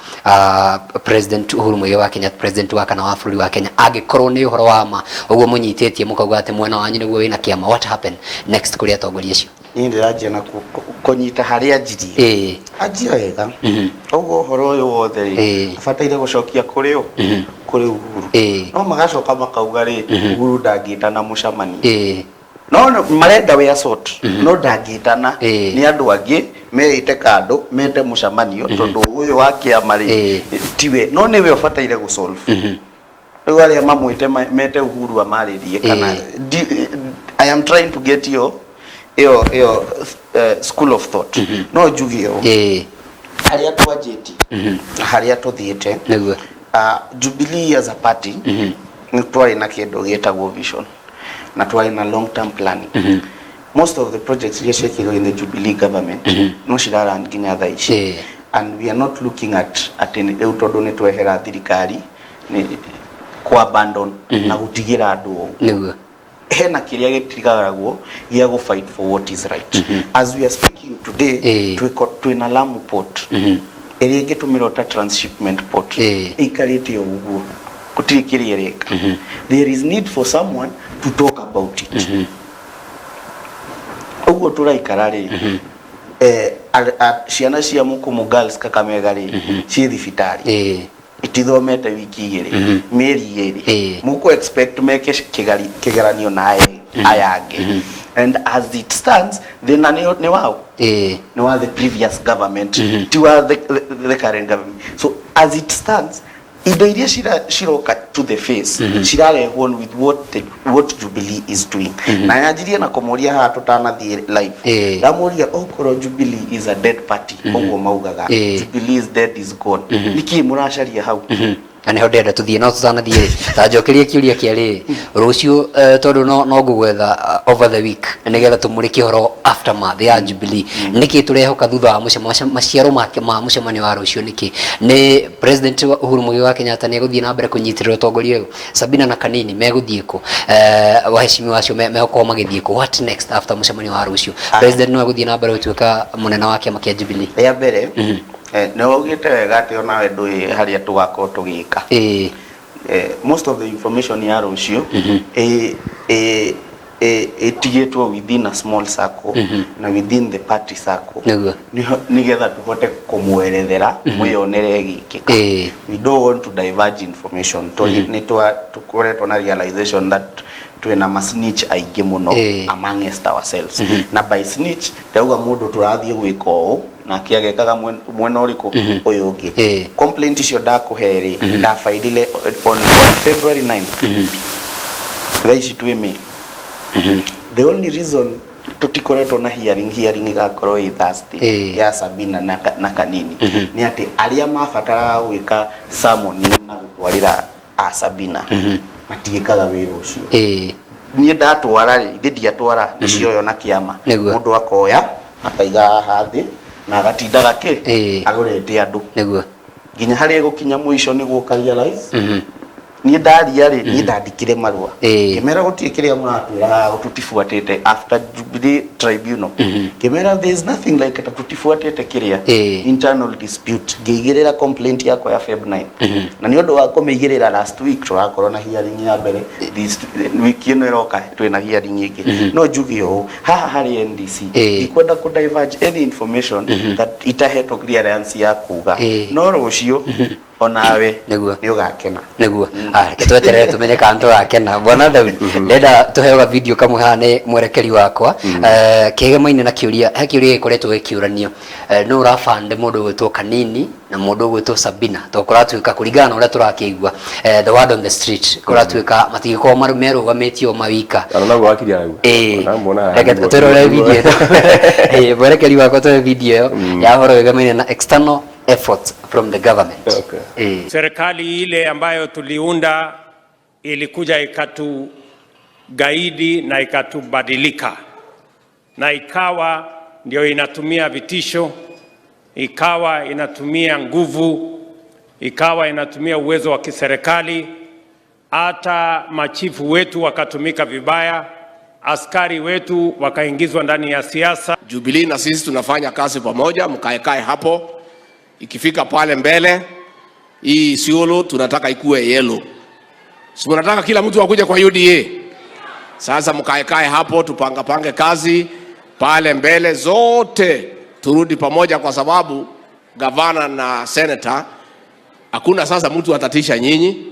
President Uhuru Muigai wa Kenyatta, president wa kana wa bũrũri wa Kenya, angĩkorwo nĩ ũhoro wa ma ũguo mũnyitĩtie mũkauga atĩ mwena wanyu nĩguo wĩna kĩama, what happen next kũrĩ atongoria acio? Niĩ ndĩranjia na kũnyita harĩa anjirie. Anjia wega. Ũguo ũhoro ũyũ wothe rĩ, abataire gũcokia kũrĩ ũ? Kũrĩ Uhuru. No magacoka makauga rĩ, Uhuru ndangĩtana mũcemanio. No marenda we asort, no ndangĩtana. Nĩ andũ angĩ meĩte kando mete mũcemanio, tondũ ũyũ wa kĩama rĩ, tiwe, no nĩwe ũbataire gũsolve. Rĩu arĩa mamwĩte mete Uhuru amarĩrie kana I am trying to get your ĩyo school of thought. No njuge ũũ, harĩa twanjĩtie na harĩa tũthiĩte, Jubilee as a party nĩ twarĩ na kĩndũ gĩtagwo vision na twarĩ na long term planning. Most of the projects iria ciekirwo in the Jubilee government no cirarun nginya thaa ici, and we are not looking at atĩ rĩu tondũ nĩ twehera thirikari nĩ ku abandon na gũtigĩra andũ ũũ. Hena kĩrĩa gĩtigaragwo gĩa gũ fight for what is right. As we are speaking today, twĩna Lamu Port ĩrĩa ĩngĩtũmĩrwo ta transshipment port, ĩikarĩte o ũguo, gũtirĩ kĩrĩa ĩreka. There is need for someone to talk about it. Ũguo tũraikara rĩ, ciana cia Mukumu Girls Kakamega rĩ, ciĩ thibitarĩ, itithomete wiki 2, mĩeri 2. Mũkũ expect meke kĩgeranio na aya angĩ, and as it stands, thĩna nĩ wao, nĩ wa the previous government, ti wa the current government. So as it stands, indo iria ciroka to the face cirarehwo with what Jubilee is doing. Na yanjirie na kũmũria haha tũtanathiĩ live, ndamũria okorwo Jubilee is a dead party, ũguo maugaga, Jubilee is dead, is gone, nĩkĩ mũracaria hau? Na nĩho ndĩrenda tũthiĩ no tũtanathiĩ rĩ, ta njokerie kĩũria kĩa rĩrĩ rũciũ, tondũ no ngũgwetha over the week nĩgetha tũmũrĩke ũhoro aftermath ya Jubilee. Nĩkĩ tũrehoka thutha wa maciaro make ma mũcemanio wa rũciũ? Nĩkĩ nĩ President Uhuru Muigai wa Kenyatta nĩ egũthiĩ na mbere kũnyitĩrĩra ũtongoria ũyũ? Sabina na Kanini megũthiĩ kũ? Waheshimiwa acio megũkorwo magĩthiĩ kũ? What next after mũcemanio wa rũciũ? President no egũthiĩ na mbere gũtuĩka mũnene wa kĩama kĩa Jubilee? Rĩa mbere, nĩ waugĩte wega atĩ onawe ndũĩ harĩa tũgakorwo tũgĩka. Most of the information ya rũciũ ĩtigĩtwo within a small circle na within the party circle, nĩgetha tũhote kũmwerethera mwĩyonere ĩgĩkĩka. We don't want to diverge information. Nĩ tũkoretwo na realization that twĩna masnitch aingĩ mũno amongst ourselves, na by snitch ndauga mũndũ tũrathiĩ gwĩka ũũ nake agekaga mwena ũrĩkũ ũyũ ũngĩ. Complaint icio ndakũhe rĩ, ndabairire on February 9. Thaa ici twĩ May. The only reason tutikoretwo na hearing igakorwo ĩ Thursday ya Sabina na Kanini nĩ atĩ arĩa mabataraga gwĩka summon na gũtwarĩra a Sabina matiĩkaga wĩra ũcio. Niĩ ndatwara rĩ, ithe ndiatwara, nĩcioyo na kĩama. Mũndũ akoya akaiga haha thĩ na agatindaga kĩ agũrĩte andũ nginya harĩa ĩgũkinya mũico nĩguo ũka realize. Niĩ ndaria rĩ, niĩ ndandĩkire marũa ngĩmera gũtirĩ kĩrĩa mũratwĩra haha tũtibuatĩte after Jubilee Tribunal. Ngĩmera there is nothing like ta tũtibuatĩte kĩrĩa internal dispute. Ngĩigĩrĩra complaint yakwa ya Feb 9, na nĩ ũndũ wa kũmĩigĩrĩra, last week tũrakorwo na hearing ya mbere. This wiki ĩno ĩroka twĩna hearing ĩngĩ. No njuge ũũ, haha harĩ NDC ndikwenda kũ diverge any information that itahetwo clearance ya kuga, no rũciũ onawe nĩ ũgakena. Nĩguo. Ah, reke tweterere tumenye kana tũgakena. Bwana Daudi, ndenda tũheo ga video kamwe haha nĩ mwerekeri wakwa. Kĩgemaine na kĩũria, he kĩũria gĩkoretwo gĩkĩũranio. Nũ ũrabande mũndũ ũgwĩtwo Kanini na mũndũ ũgwĩtwo Sabina? Tondũ kũratuĩka kũringana na ũrĩa tũrakĩigua, the word on the street, kũratuĩka matingĩkorwo merũgamĩtie o mawika. Kana naguo wakiri arauga. Ona haha Reke twĩrore video ĩno. Mwerekeri wakwa, tũhe video ĩyo ya ũhoro wĩgamaine na external efforts from the government. Serikali ile ambayo tuliunda ilikuja ikatugaidi na ikatubadilika, na ikawa ndio inatumia vitisho, ikawa inatumia nguvu, ikawa inatumia uwezo wa kiserikali. Hata machifu wetu wakatumika vibaya, askari wetu wakaingizwa ndani ya siasa. Jubilee na sisi tunafanya kazi pamoja, mkaekae hapo. Ikifika pale mbele, hii Isiolo tunataka ikuwe yellow. Si mnataka kila mtu akuje kwa UDA? Sasa mkaekae hapo, tupanga pange kazi pale mbele, zote turudi pamoja, kwa sababu gavana na senator hakuna sasa mtu atatisha nyinyi.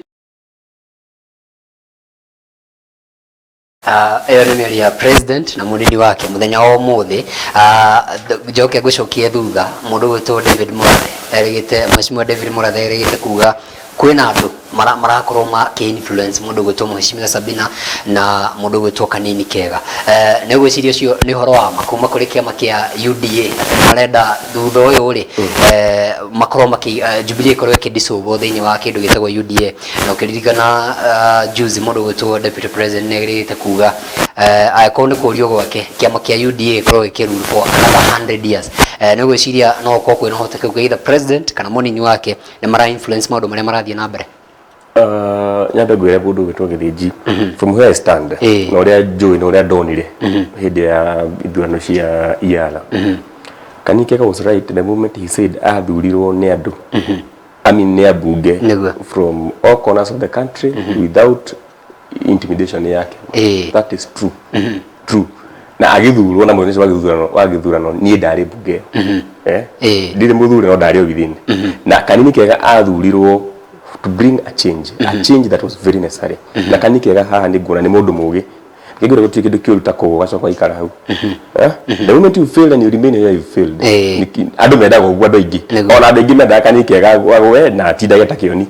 Ĩyo nĩ mĩario ya president na mũnini wake mũthenya wa ũmũthĩ. Njoke ngũcokie thutha, mũndũ ũgwĩtwo David Murathe erĩgĩte, Mheshimiwa David Murathe erĩgĩte kuga kwĩna andũ marakorwo makĩ influence mũndũ ũgwĩtwo Mheshimiwa Sabina na mũndũ ũgwĩtwo Kanini Kega. Nĩ ũgwĩciria ũcio nĩ ũhoro wa ma kuma kũrĩ kĩama kĩa UDA, atĩ marenda thutha ũyũ rĩ, makorwo makĩ Jubilee ĩkorwo ĩkĩdissolve thĩinĩ wa kĩndũ gĩtagwo UDA? Na ũkĩririkana, juzi mũndũ ũgwĩtwo Deputy President nĩ erĩgĩte kuga, angĩkorwo nĩ kũrio gwake, kĩama kĩa UDA gĩkorwo gĩkĩrule for another 100 years. Nĩ ũgwĩciria no gũkorwo kwĩna ũhotekeku either president kana mũnini wake nĩ mara influence maũndũ marĩa marathiĩ na mbere? Nyambe ngwĩre mũndũ ũgwĩtwo Gĩthĩnji, from where I stand na ũrĩa njũĩ na ũrĩa ndonire hĩndĩ ya ithurano cia EALA, Kanini was right the moment he said athurirwo nĩ andũ, I mean nĩ ambunge from all corners of the country without intimidation yake. That is true, true. Na agĩthurwo na mũthenya ũcio wa gĩthurano niĩ ndarĩ mbunge ĩyo. Ndirĩ mũthure no ndarĩ o within. Na Kanini Kega athurirwo to bring a change, a change that was very necessary. Na Kanini Kega haha nĩ nguona nĩ mũndũ mũgĩ. Ngĩngĩra gũtirĩ kĩndũ kĩũru ta kũgwa ũgacoka ũgaikara hau. The moment you failed and you remain where you failed. Andũ mendaga ũguo, andũ aingĩ, ona andũ aingĩ mendaga Kanini Kega agwe na atindage ta kĩoni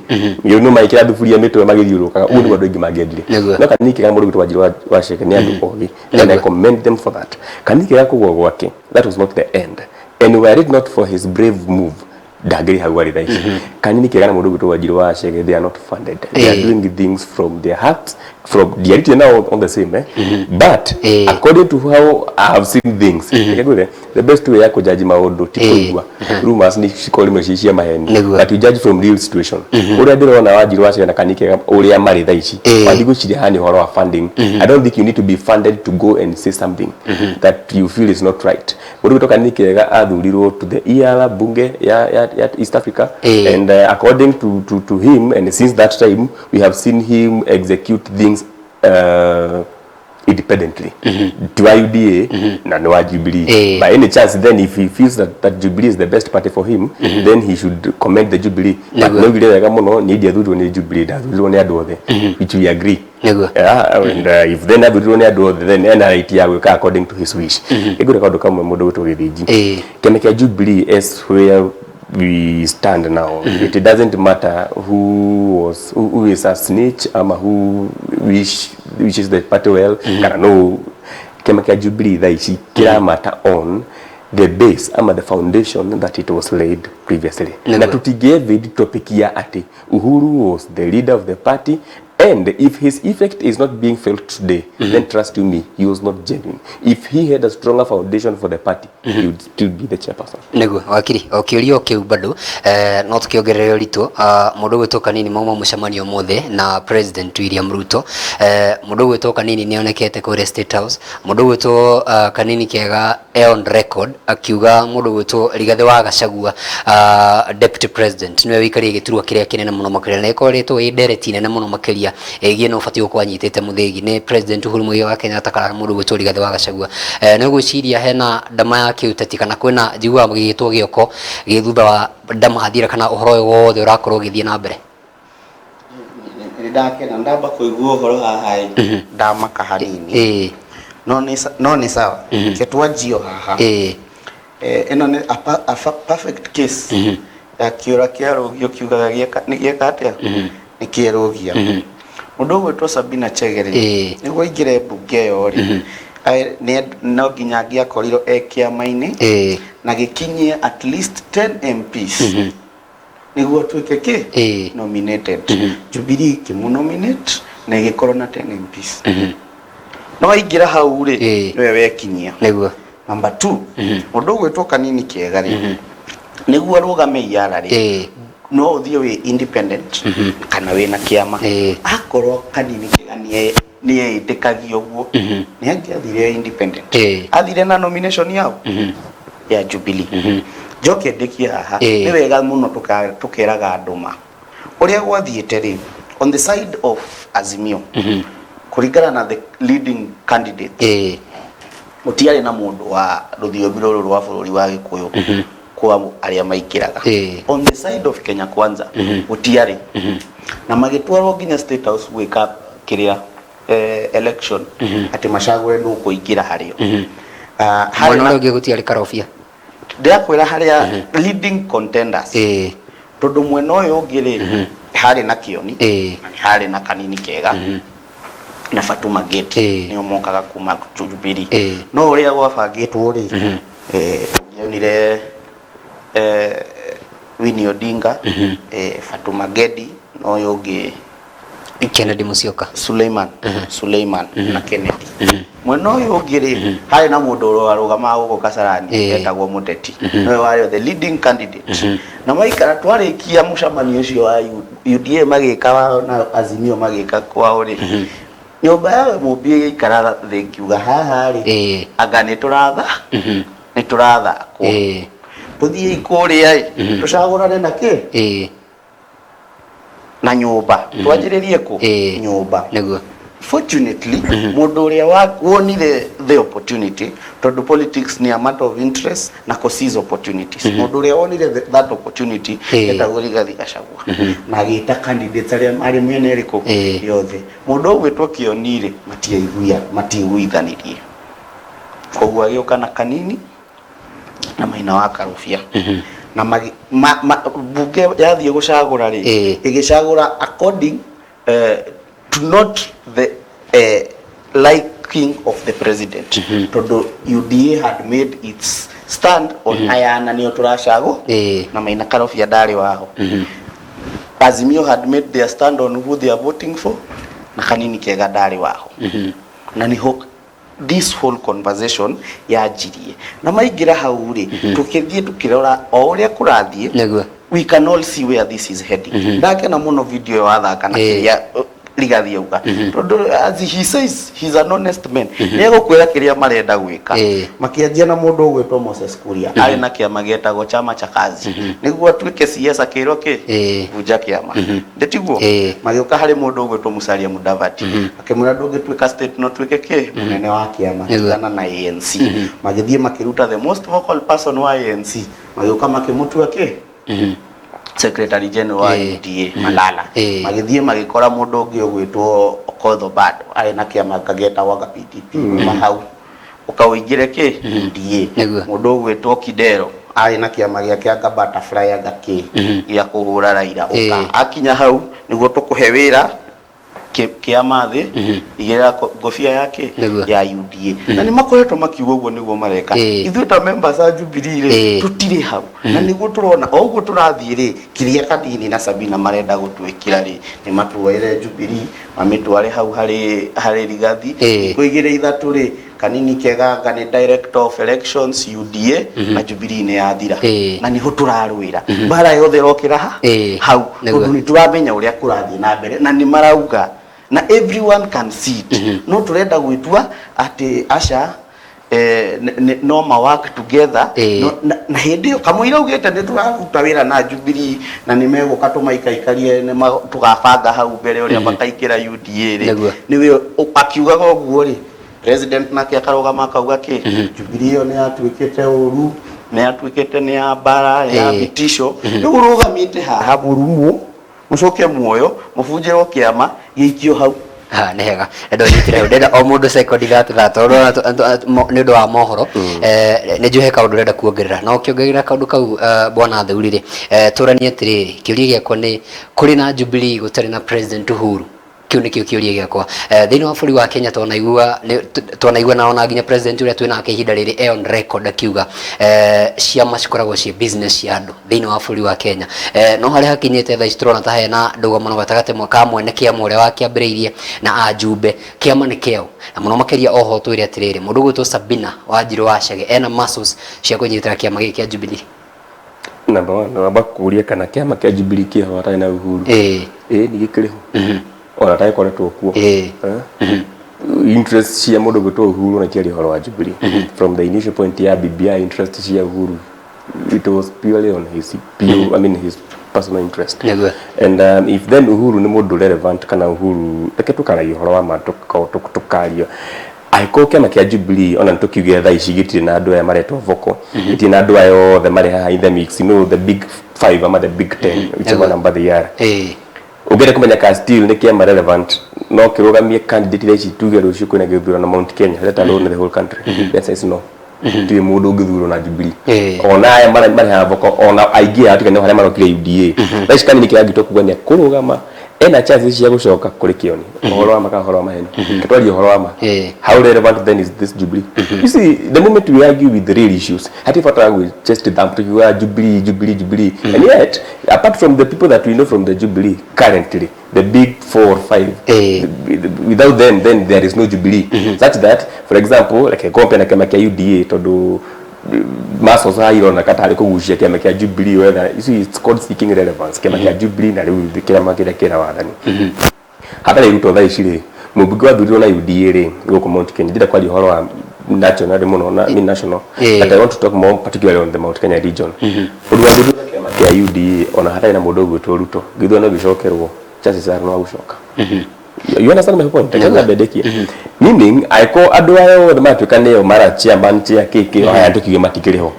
nĩ maikĩra thuburia mĩtwe magĩthiũrũrũkaga. Ũguo nĩguo andũ aingĩ mangĩendire. No Kanini Kega, mũndũ gwĩtwo Wanjiru wa Chege nĩ andũ ogĩ, and I commend them for that. Kanini Kega kũgwa gwake, that was not the end, and were it not for his brave move, Ndangĩrĩ hau arĩ thaa ici. Kanini kega na mũndũ ũgwĩtwo Wanjiru wa Chege, they are not funded. They are doing things from their hearts, from ndiarĩtie nao on the same, eh? But according to how I have seen things, reke ngwĩre, the best way ya kũjaji maũndũ ti kũigua rumors, nĩ cikorwo rĩmwe ci cia maheni, but you judge from real situation. Ũrĩa ndĩrona Wanjiru wa Chege na Kanini Kega ũrĩa marĩ thaa ici, wandigwĩciria haha nĩ ũhoro wa funding. I don't think you need to be funded to go and say something that you feel is not right. Mũndũ gwĩtwo Kanini Kega athurirwo to the EALA bunge ya East Africa, and according to him, and since that time we have seen him execute things independently, ti wa UDA na nĩ wa Jubilee. By any chance then, if he feels that Jubilee is the best party for him, then he should commend the Jubilee, but nĩaugire wega mũno, niĩ ndiathurirwo nĩ Jubilee, ndathurirwo nĩ andũ othe, which we agree. Yeah, and if then athurirwo nĩ andũ othe, then ena right ya gwĩka according to his wish. Ĩngũre kaũndũ kamwe, mũndũ gwĩtwo Gĩthĩnji, kĩama kĩa Jubilee, as where we stand now, it doesn't matter who is a snitch ama who wishes the party well kana no. Kĩama kĩa Jubilee thaa ici kĩramata on the base ama the foundation that it was laid previously, na tũtingĩ evade topic ya atĩ Uhuru was the leader of the party, and if his effect is not being felt today, then trust you me, he was not genuine. If he had a stronger foundation for the party, he would still be the chairperson. Nĩguo wakiri, o kĩũria o kĩu bado, no tũkĩongerere ũritũ. Mũndũ ũgwĩtwo Kanini mauma mũcemanio ũmũthĩ na President William Ruto. Mũndũ ũgwĩtwo Kanini nĩ onekete kũrĩa State House. Mũndũ ũgwĩtwo Kanini Kega e on record akiuga mũndũ ũgwĩtwo Rigathĩ wa Gachagua, deputy president, nĩwe wĩikarie gĩturwa kĩrĩa kĩnene mũno makĩria, na ĩkoretwo ĩ ndereti nene mũno makĩria ĩgiĩ no ũbatiĩ gũkorwo anyitĩte mũthĩgi nĩ President Uhuru Muigai wa Kenyatta kana mũndũ ũgwĩtwo Rigathĩ wa Gachagua. Nĩ ũgwĩciria hena ndama ya kĩũteti kana kwĩna njiguaga gĩgĩtwo gĩoko gĩ thutha wa ndama thira kana ũhoro ũyũ wothe ũrakorwo ũgĩthiĩ na mbere? Nĩ ndakena ndamba kũigua ũhoro haha ĩ, ndamaka hanini, no nĩ sawa, ke twanjio haha. Ĩno nĩ a perfect case ya kĩũra kĩa rũgio kiugaga gĩeka nĩ gĩeka atĩa, nĩ kĩerũgia. Mũndũ ũgwĩtwo Sabina Chege rĩ, nĩguo aingĩre mbunge ĩyo rĩ, no nginya angĩakorirwo e kĩama-inĩ na gĩkinyie at least 10 MPs nĩguo atuĩke kĩ nominated. Jubilee ĩkĩmũ-nominate na ĩgĩkorwo na 10 MPs. No aingĩra hau rĩ, nĩwe wekinyia. Number 2, mũndũ ũgwĩtwo Kanini Kega rĩ, nĩguo arũgame iara rĩ, no ũthiĩ wĩ independent kana wĩna kĩama. Akorwo Kanini Kega nĩ etĩkagia ũguo, nĩ angĩathire independent. Athire na nomination yao ya Jubilee. Njoke ndĩkie haha. Nĩ wega mũno tũkeraga andũ ma ũrĩa gwathiĩte rĩ, on the side of Azimio, kũringana na the leading candidate, gũtiarĩ na mũndũ wa rũthiomi rũrũ rwa bũrũri wa Gĩkũyũ kwa arĩa maingĩraga. On the side of Kenya Kwanza gũtiarĩ, na magĩtwarwo nginya State House gwĩka kĩrĩa, election, atĩ macagũre nũ kũingĩra harĩo. Ah, harĩ Mwena na ũrĩa ũngĩ gũtiarĩ Karobia. Ndĩrakwĩra harĩa leading contenders, tondũ mwena ũyũ ũngĩ rĩ, harĩ na Kĩoni na nĩ harĩ na Kanini Kega na Fatuma Gate, nĩo mokaga kuma Jubilee. No ũrĩa gwabangĩtwo rĩ, ũngĩonire Winnie Odinga, Fatuma Gedi na ũyũ ũngĩ. Kennedy Musyoka. Suleiman na Kennedy. Mwena ũyũ ũngĩ rĩ, harĩ na mũndũ warũgamaga gũkũ Kasarani etagwo Mũteti, nĩwe warĩ the leading candidate. Na maikara twarĩkia mũcemanio ũcio wa UDA magĩka wao na Azimio magĩka kwao rĩ, nyũmba ya Mũmbi ĩgĩikara thĩ ngiuga haha rĩ, anga nĩ tũratha nĩ tũrathakwo, tũthiĩi kũrĩa ĩ, tũcagũrane na kĩ na nyũmba, twanjĩrĩrie kũ nyũmba. Fortunately, mũndũ ũrĩa wonire the opportunity, tondũ politics ni a matter of interest na kũ seize opportunities, mũndũ ũrĩa wonire that opportunity etagwo Rigathi Gachagua, na agĩta candidates arĩa marĩ mĩena ĩrĩkũ yothe. Mũndũ ũgwĩtwo Kĩoni rĩ, matiaiguithanirie, koguo agĩũka na Kanini na Maina wa Karũbia na mbunge yathiĩ gũcagũra rĩ, ĩgĩcagũra according to not the liking of the president, tondũ UDA had made its stand on aya ana nĩo tũracagũ na Maina Karobia ndarĩ waho. Azimio had made their stand on who they are voting for na Kanini Kega ndarĩ waho. Na niho this whole conversation yanjirie na maingĩra hau rĩ, tũkĩthiĩ tũkĩrora o ũrĩa kũrathiĩ. We can all see where this is heading. Ndakena mũno video ĩyo wathaka na kĩrĩa Rigathi auga, tondũ as he says, he's an honest man, nĩ egũkwĩra kĩrĩa marenda gwĩka. Makĩanjia na mũndũ ũgwĩtwo Moses Kuria, arĩ na kĩama gĩetagwo Chama cha Kazi. Nĩguo atuĩke CS akĩrwo kĩ vunja kĩama, ndĩtiguo? Magĩũka harĩ mũndũ ũgwĩtwo Musalia Mudavadi, akĩmwĩra ndũngĩtuĩka state no tuĩke kĩ mũnene wa kĩama, tigana na ANC. Magĩthiĩ makĩruta the most vocal person wa ANC, magĩũka makĩmũtua kĩ secretary general wa UDA, Malala. Magĩthiĩ magĩkora mũndũ ũngĩ ũgwĩtwo Okoth Obado, arĩ na kĩama getagwo anga PDP, kuma hau ũkaũingĩre kĩ UDA. Mũndũ ũgwĩtwo Kidero arĩ na kĩama gĩake anga butterfly anga kĩ gĩa kũhũra Raila, ũka akinya hau nĩguo tũkũhe wĩra kĩama thĩ, igĩrĩra ngobia yake ya UDA. Na nĩ makoretwo makiuga ũguo nĩguo mareka. Ithuĩ ta members a Jubilee rĩ, tũtirĩ hau, na nĩguo tũrona o ũguo tũrathiĩ rĩ, kĩrĩa Kanini na Sabina marenda gũtwĩkĩra rĩ, nĩ matuoere Jubilee mamĩtware hau harĩ Rigathi. Thikũ igĩrĩ ithatũ rĩ, Kanini Keganga nĩ director of elections UDA na Jubilee nĩ yathira. Na niho tũrarũĩra mbara yothe ĩrokĩra ha hau, tondũ nĩ tũramenya ũrĩa kũrathiĩ na mbere na nĩ marauga na everyone can see it. No tũrenda gwĩtua atĩ aca, no ma work together. No, na hĩndĩ ĩyo kamũira augĩte nĩ tũraruta wĩra na Jubilee na nĩ megũka tũmaikaikarie, nĩ tũgabanga hau mbere ũrĩa makaingĩra UDA rĩ, nĩwe akiugaga ũguo rĩ, president nake akarũgama akauga kĩ Jubilee ĩyo nĩ yatuĩkĩte ũru, nĩ yatuĩkĩte nĩ ya mbara, nĩ ya vitisho. Rĩu ũrũgamĩte haha mũrumwo, mũcoke muoyo mũbunjĩrwo kĩama gĩikio hau. Ha, nĩ hega ndenda ũnyitĩre hau, ndenda o mũndũ sekondi thatũ thatũ nĩ ũndũ wa mohoro. Nĩ njũĩ he kaũndũ ũrenda kuongerera, na ũkĩongerera kaũndũ kau, bwana Theuri rĩ, tũranie atĩrĩrĩ, kĩũria gĩakwa nĩ kũrĩ na Jubilee gũtarĩ na President Uhuru? Kĩu nĩkĩo kĩũria gĩakwa. Thĩinĩ wa bũrũri wa Kenya twanaigua twanaigua na ona nginya president ũrĩa twĩ nake ihinda rĩrĩ e on record akiuga ciama cikoragwo ciĩ business cia andũ thĩinĩ wa bũrũri wa Kenya. No harĩa hakinyĩte thaa ici tũrona ta hena ndũgamano gatagatĩ ka mwene kĩama ũrĩa wakĩambĩrĩirie na ajumbe. Kĩama nĩ kĩao, na mũno makĩria oho twĩre atĩrĩrĩ, mũndũ ũgwĩtwo Sabina Wanjirũ wa Chege ena muscles cia kũnyitĩra kĩama gĩkĩ kĩa Jubilee? Number one, wamba kũria kana kĩama kĩa Jubilee kĩho hatarĩ na Uhuru. Ĩĩ, nĩ gĩkĩrĩ ho ona atagĩkoretwo kuo. Eh? Interest cia mũndũ gwĩtwo Uhuru na kĩaria ũhoro wa Jubilee from the initial point ya BBI, interest cia Uhuru, it was purely on his pure, I mean his personal interest. And if then Uhuru nĩ mũndũ relevant, kana Uhuru, reke tũkaragia ũhoro wa ma, tũkaria angĩkorwo kĩama kĩa Jubilee ona nĩtũkiuge thaa ici gĩtirĩ na andũ aya maretwo vocal, gĩtirĩ na andũ aya othe marĩ haha in the mix, the big five ama the big ten, whichever number they are, ũngĩenda kũmenya ka still nĩ kĩama relevant, no kĩrũgamie candidate thaa ici, tuge rũciũ kwĩna gĩthurano Mount Kenya, let alone the whole country, the answer is no. Gũtirĩ mũndũ ũngĩthurwo na Jubilee. Ona aya marĩ haha vocal, ona aingĩ ao tiga nĩ harĩa marokire UDA thaa ici, Kanini kĩrangĩtwo kuga nĩ akũrũgama, ena chances cia gũcoka kũrĩ kĩoni ũhoro wa ma kana ũhoro wa maheni? Twarie ũhoro wa ma. How relevant then is this Jubilee? You see, the moment we argue with the real issues, hati bata gwĩ chest thump tukiuga Jubilee, Jubilee, Jubilee, and yet apart from the people that we know from the Jubilee currently, the big four or five, without them then there is no Jubilee, such that, for example, like compare na kĩama kĩa UDA, tondũ muscles haha ironeka tarĩ kũgucia kĩama kĩa Jubilee, whether, you see, it's called seeking relevance, kĩama kĩa Jubilee na rĩu kĩama kĩrĩa kĩna wathani hatarĩ Ruto thaa ici rĩ, mũmbunge wathurirwo na UDA rĩ gũkũ Mount Kenya, ndĩrenda kwaria ũhoro wa national mũno na mean national, but I want to talk more particularly on the Mount Kenya region. Ũndũ wathurirwo na kĩama kĩa UDA, ona hatarĩ na mũndũ ũgwĩtwo Ruto, gĩthurano gĩcokerwo, chances are no gũcoka. You understand my point? Reke nyambe ndĩkie. Meaning angĩkorwo andũ aya othe maratuĩka nĩo mara chairman, chair kĩkĩ, aya tũkiuge matikĩrĩ ho.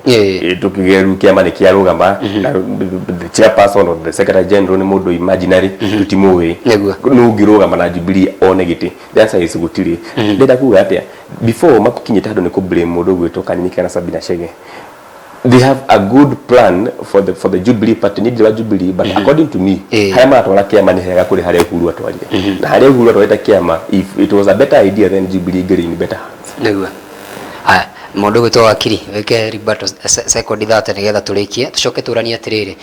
Tũkiuge rĩu kĩama nĩ kĩarũgama na the chairperson or the secretary general nĩ mũndũ imaginary, tũtimũĩ. Nũ ũngĩrũgama na Jubilee one gĩtĩ? The answer is gũtirĩ. Ndĩrenda kuga atĩa? Before makinyĩte handũ nĩ kũ blame mũndũ ũgwĩtwo Kanini kana Sabina Chege, they have a good plan for the Jubilee Party. Ni wa Jubilee, but according to me, harĩa maratwara kĩama nĩ hega kũrĩ harĩa Uhuru atwarire, na harĩa Uhuru atwarĩte kĩama, if it was a better idea, then Jubilee ingĩrĩ in better hands. Nĩguo. Haya, Mũndũ ũgwĩtwo Wakiri wĩke Ribato sekondi 30 nĩgetha tũrĩkie tũcoke tũranie atĩrĩrĩ,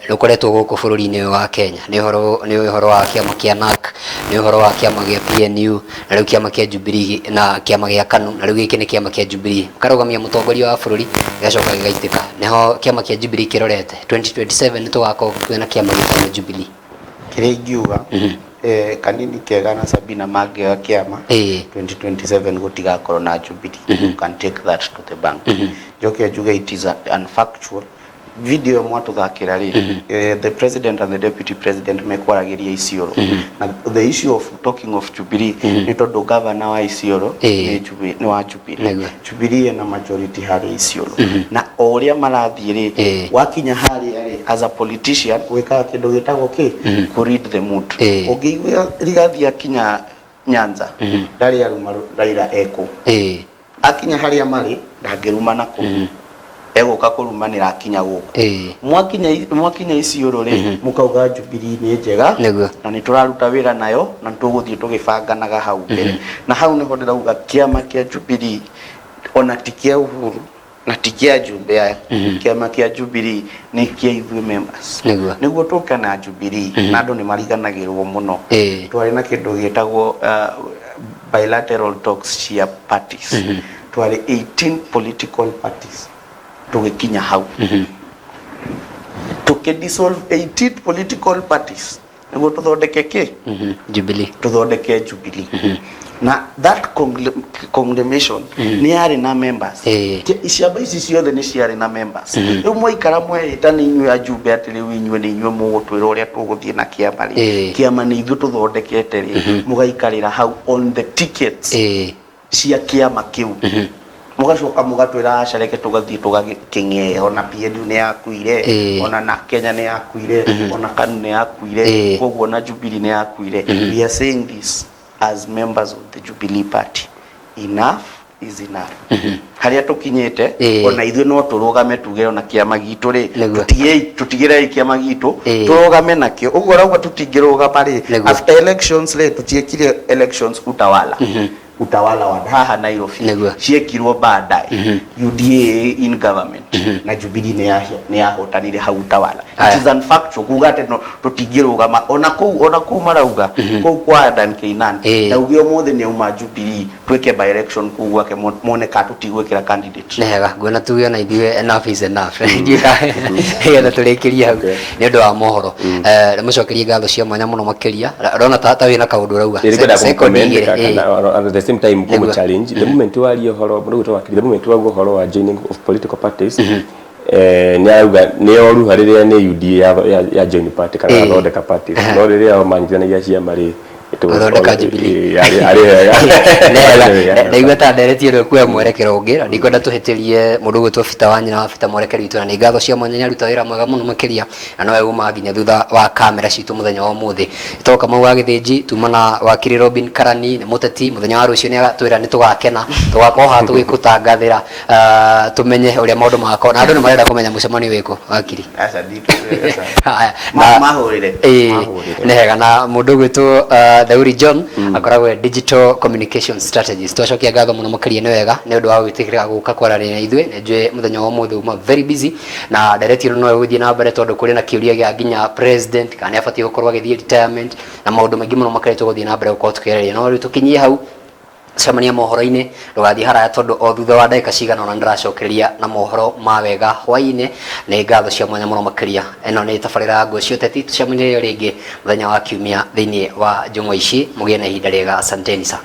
rũkoretwo gũkũ bũrũri-inĩ ũyũ wa Kenya nĩ ũhoro, nĩ ũhoro wa kĩama kĩa NARC, nĩ ũhoro wa kĩama gĩa PNU, na rĩu kĩama kĩa Jubilee na kĩama gĩa KANU, na rĩu gĩkĩ nĩ kĩama kĩa Jubilee. Karũgamia mũtongoria wa bũrũri gĩgacoka gĩgaitĩka. Nĩho kĩama kĩa Jubilee kĩrorete 2027 nĩ tũgakorwo twĩna kĩama gĩtagwo Jubilee. Kĩrĩa ingiuga, kanini kega na Sabina mangĩoya kĩama 2027 gũtigakorwo na Jubilee. You can take that to the bank. Njoke njuge it is unfactual. Video ĩyo mwatũthakĩra rĩ, the president and the deputy president mekwaragĩria Isiolo. Na the issue of talking of Jubilee nĩ tondũ governor wa Isiolo nĩ Jubilee, nĩ wa Jubilee. Jubilee ĩna majority harĩ Isiolo. Na o ũrĩa marathiĩ rĩ, wakinya harĩa rĩ, as a politician wĩkaga kĩndũ gĩtagwo kĩ? Kũ read the mood. Ũngĩigua Rigathi akinya Nyanza, ndarĩ aruma Raila ekũ. Akinya harĩa marĩ, ndangĩruma nakũ. Egũka kũrumanĩra akinya gũkũ. Mwakinya mwakinya Isiolo rĩ, mũkauga Jubilee nĩ njega na nĩ tũraruta wĩra nayo na nĩ tũgũthiĩ tũgĩbanganaga hau mbere. Na hau nĩho ndĩrauga kĩama kĩa Jubilee ona ti kĩa Uhuru na ti kĩa ajumbe aya. Kĩama kĩa Jubilee nĩ kĩa ithuĩ members. Nĩguo tũke na Jubilee, na andũ nĩ mariganagĩrwo mũno. Twarĩ na kĩndũ gĩtagwo bilateral talks cia parties. Twarĩ 18 political parties tũgĩkinya hau. Tũkĩ dissolve 18 political parties nĩguo tũthondeke kĩ? Jubilee. Tũthondeke Jubilee. Na that conglomeration nĩ yarĩ na members. Ciama ici ciothe nĩ ciarĩ na members. Rĩu mwaikara mweĩta nĩ inyuĩ ajumbe atĩ rĩu inyuĩ nĩ inyuĩ mũgũtwĩra ũrĩa tũgũthiĩ na kĩama rĩ. Kĩama nĩ ithuĩ tũthondekete rĩ, mũgaikarĩra hau on the tickets cia kĩama kĩu. Mũgacoka mũgatwĩra aca reke tũgathiĩ tũgakĩng'ea, ona PNU nĩ yakuire, ona na Kenya nĩ yakuire, ona KANU nĩ yakuire, koguo ona Jubilee nĩ yakuire. We are saying this as members of the Jubilee Party. Enough is enough. Harĩa tũkinyĩte, ona ithuĩ no tũrũgame tuge ona kĩama gitũ rĩ, tũtigĩrei kĩama gitũ, tũrũgame nakĩo. Ũguo ũrauga tũtingĩrũgama rĩ, after elections rĩ, tũtiekire elections Utawala. Utawala wa haha Nairobi ciekirwo baadaye, UDA in government na Jubilee nĩ yahotanire hau Utawala. It is unfactual kuga atĩ no tũtingĩrũgama ona kũu, ona kũu marauga kũu kwa Adan Keynan, ndauge ũmũthĩ nĩ auma Jubilee twĩke by election kũu gwake mone ka tũtigwĩkĩra candidate. Nĩ hega nguona tuge ona ithuĩ enough is enough, nĩgetha tũrĩkĩrie hau nĩ ũndũ wa mohoro. Mũcokerie ngatho cia mwanya mũno makĩria. Ndona ta wĩna kaũndũ ũrauga. Nĩngwenda Sekondi kũmũcomment igĩrĩ, kana at the same time kũmũ challenge. The moment waria ũhoro mũndũ gwĩtwo wakiri, the moment wauga ũhoro wa joining of political parties, nĩ arauga nĩ oruha rĩrĩa nĩ UDA ya join party kana yathondeka party, no rĩrĩa o manyitithanagia ciama rĩ, it was Gũthondeka Jubilee. Arĩ wega. Nĩ Arĩ wega. Ndaigua ta nderetie rĩu kuoya mwerekero ũngĩ, na ndikwenda tũhĩtĩrie mũndũ ũgwĩtwo Peter wa nyina wa Peter mwerekeri witũ, na nĩ ngatho cia mwanya, nĩ aruta wĩra mwega mũno makĩria, na nowe uma nginya thutha wa kamera citũ mũthenya wa ũmũthĩ. Ĩtagwo Kamau wa Gĩthĩnji, tuma na wakiri Robin Karani, nĩ mũteti. Mũthenya wa rũciũ nĩ agatwĩra nĩ tũgakena, tũgakorwo haha tũgĩkũtangathĩra, tũmenye ũrĩa maũndũ magakorwo, na andũ nĩ marenda kũmenya mũcemanio wĩkũ, wakiri. Aca, nditũĩ. Haya, Mahũrĩre. Mahũrĩre. Nĩ hega. Na mũndũ ũgwĩtwo Thauri John akoragwo e digital communication strategist. Twacokia ngatho mũno makĩria, nĩ wega nĩ ũndũ wa gwĩtĩkĩra gũka kwaranĩria na ithuĩ. Nĩ njũĩ mũthenya wa ũmũthĩ uma very busy, na ndereti ĩno no ĩgũthiĩ na mbere tondũ kũrĩ na kĩũria gĩa nginya president kana nĩ abatiĩ gũkorwo agĩthiĩ retirement na maũndũ maingĩ mũno makĩria tũgũthiĩ na mbere gũkorwo tũkĩarĩria, no rĩu tũkinyie hau cemania mohoro-inĩ. Ndũgathiĩ haraya tondũ o thutha wa ndagĩka cigana ũna nĩndĩracokereria na mohoro ma wega hwaĩ-inĩ. Nĩ ngatho cia mwanya mũno makĩria. Ĩno nĩ tabarĩra ya Nguo cia Ũteti. Tũcemanie rĩngĩ mũthenya wa kiumia thĩinĩ wa njũng'wa ici. Mũgĩe na ihinda rĩega, asanteni sana.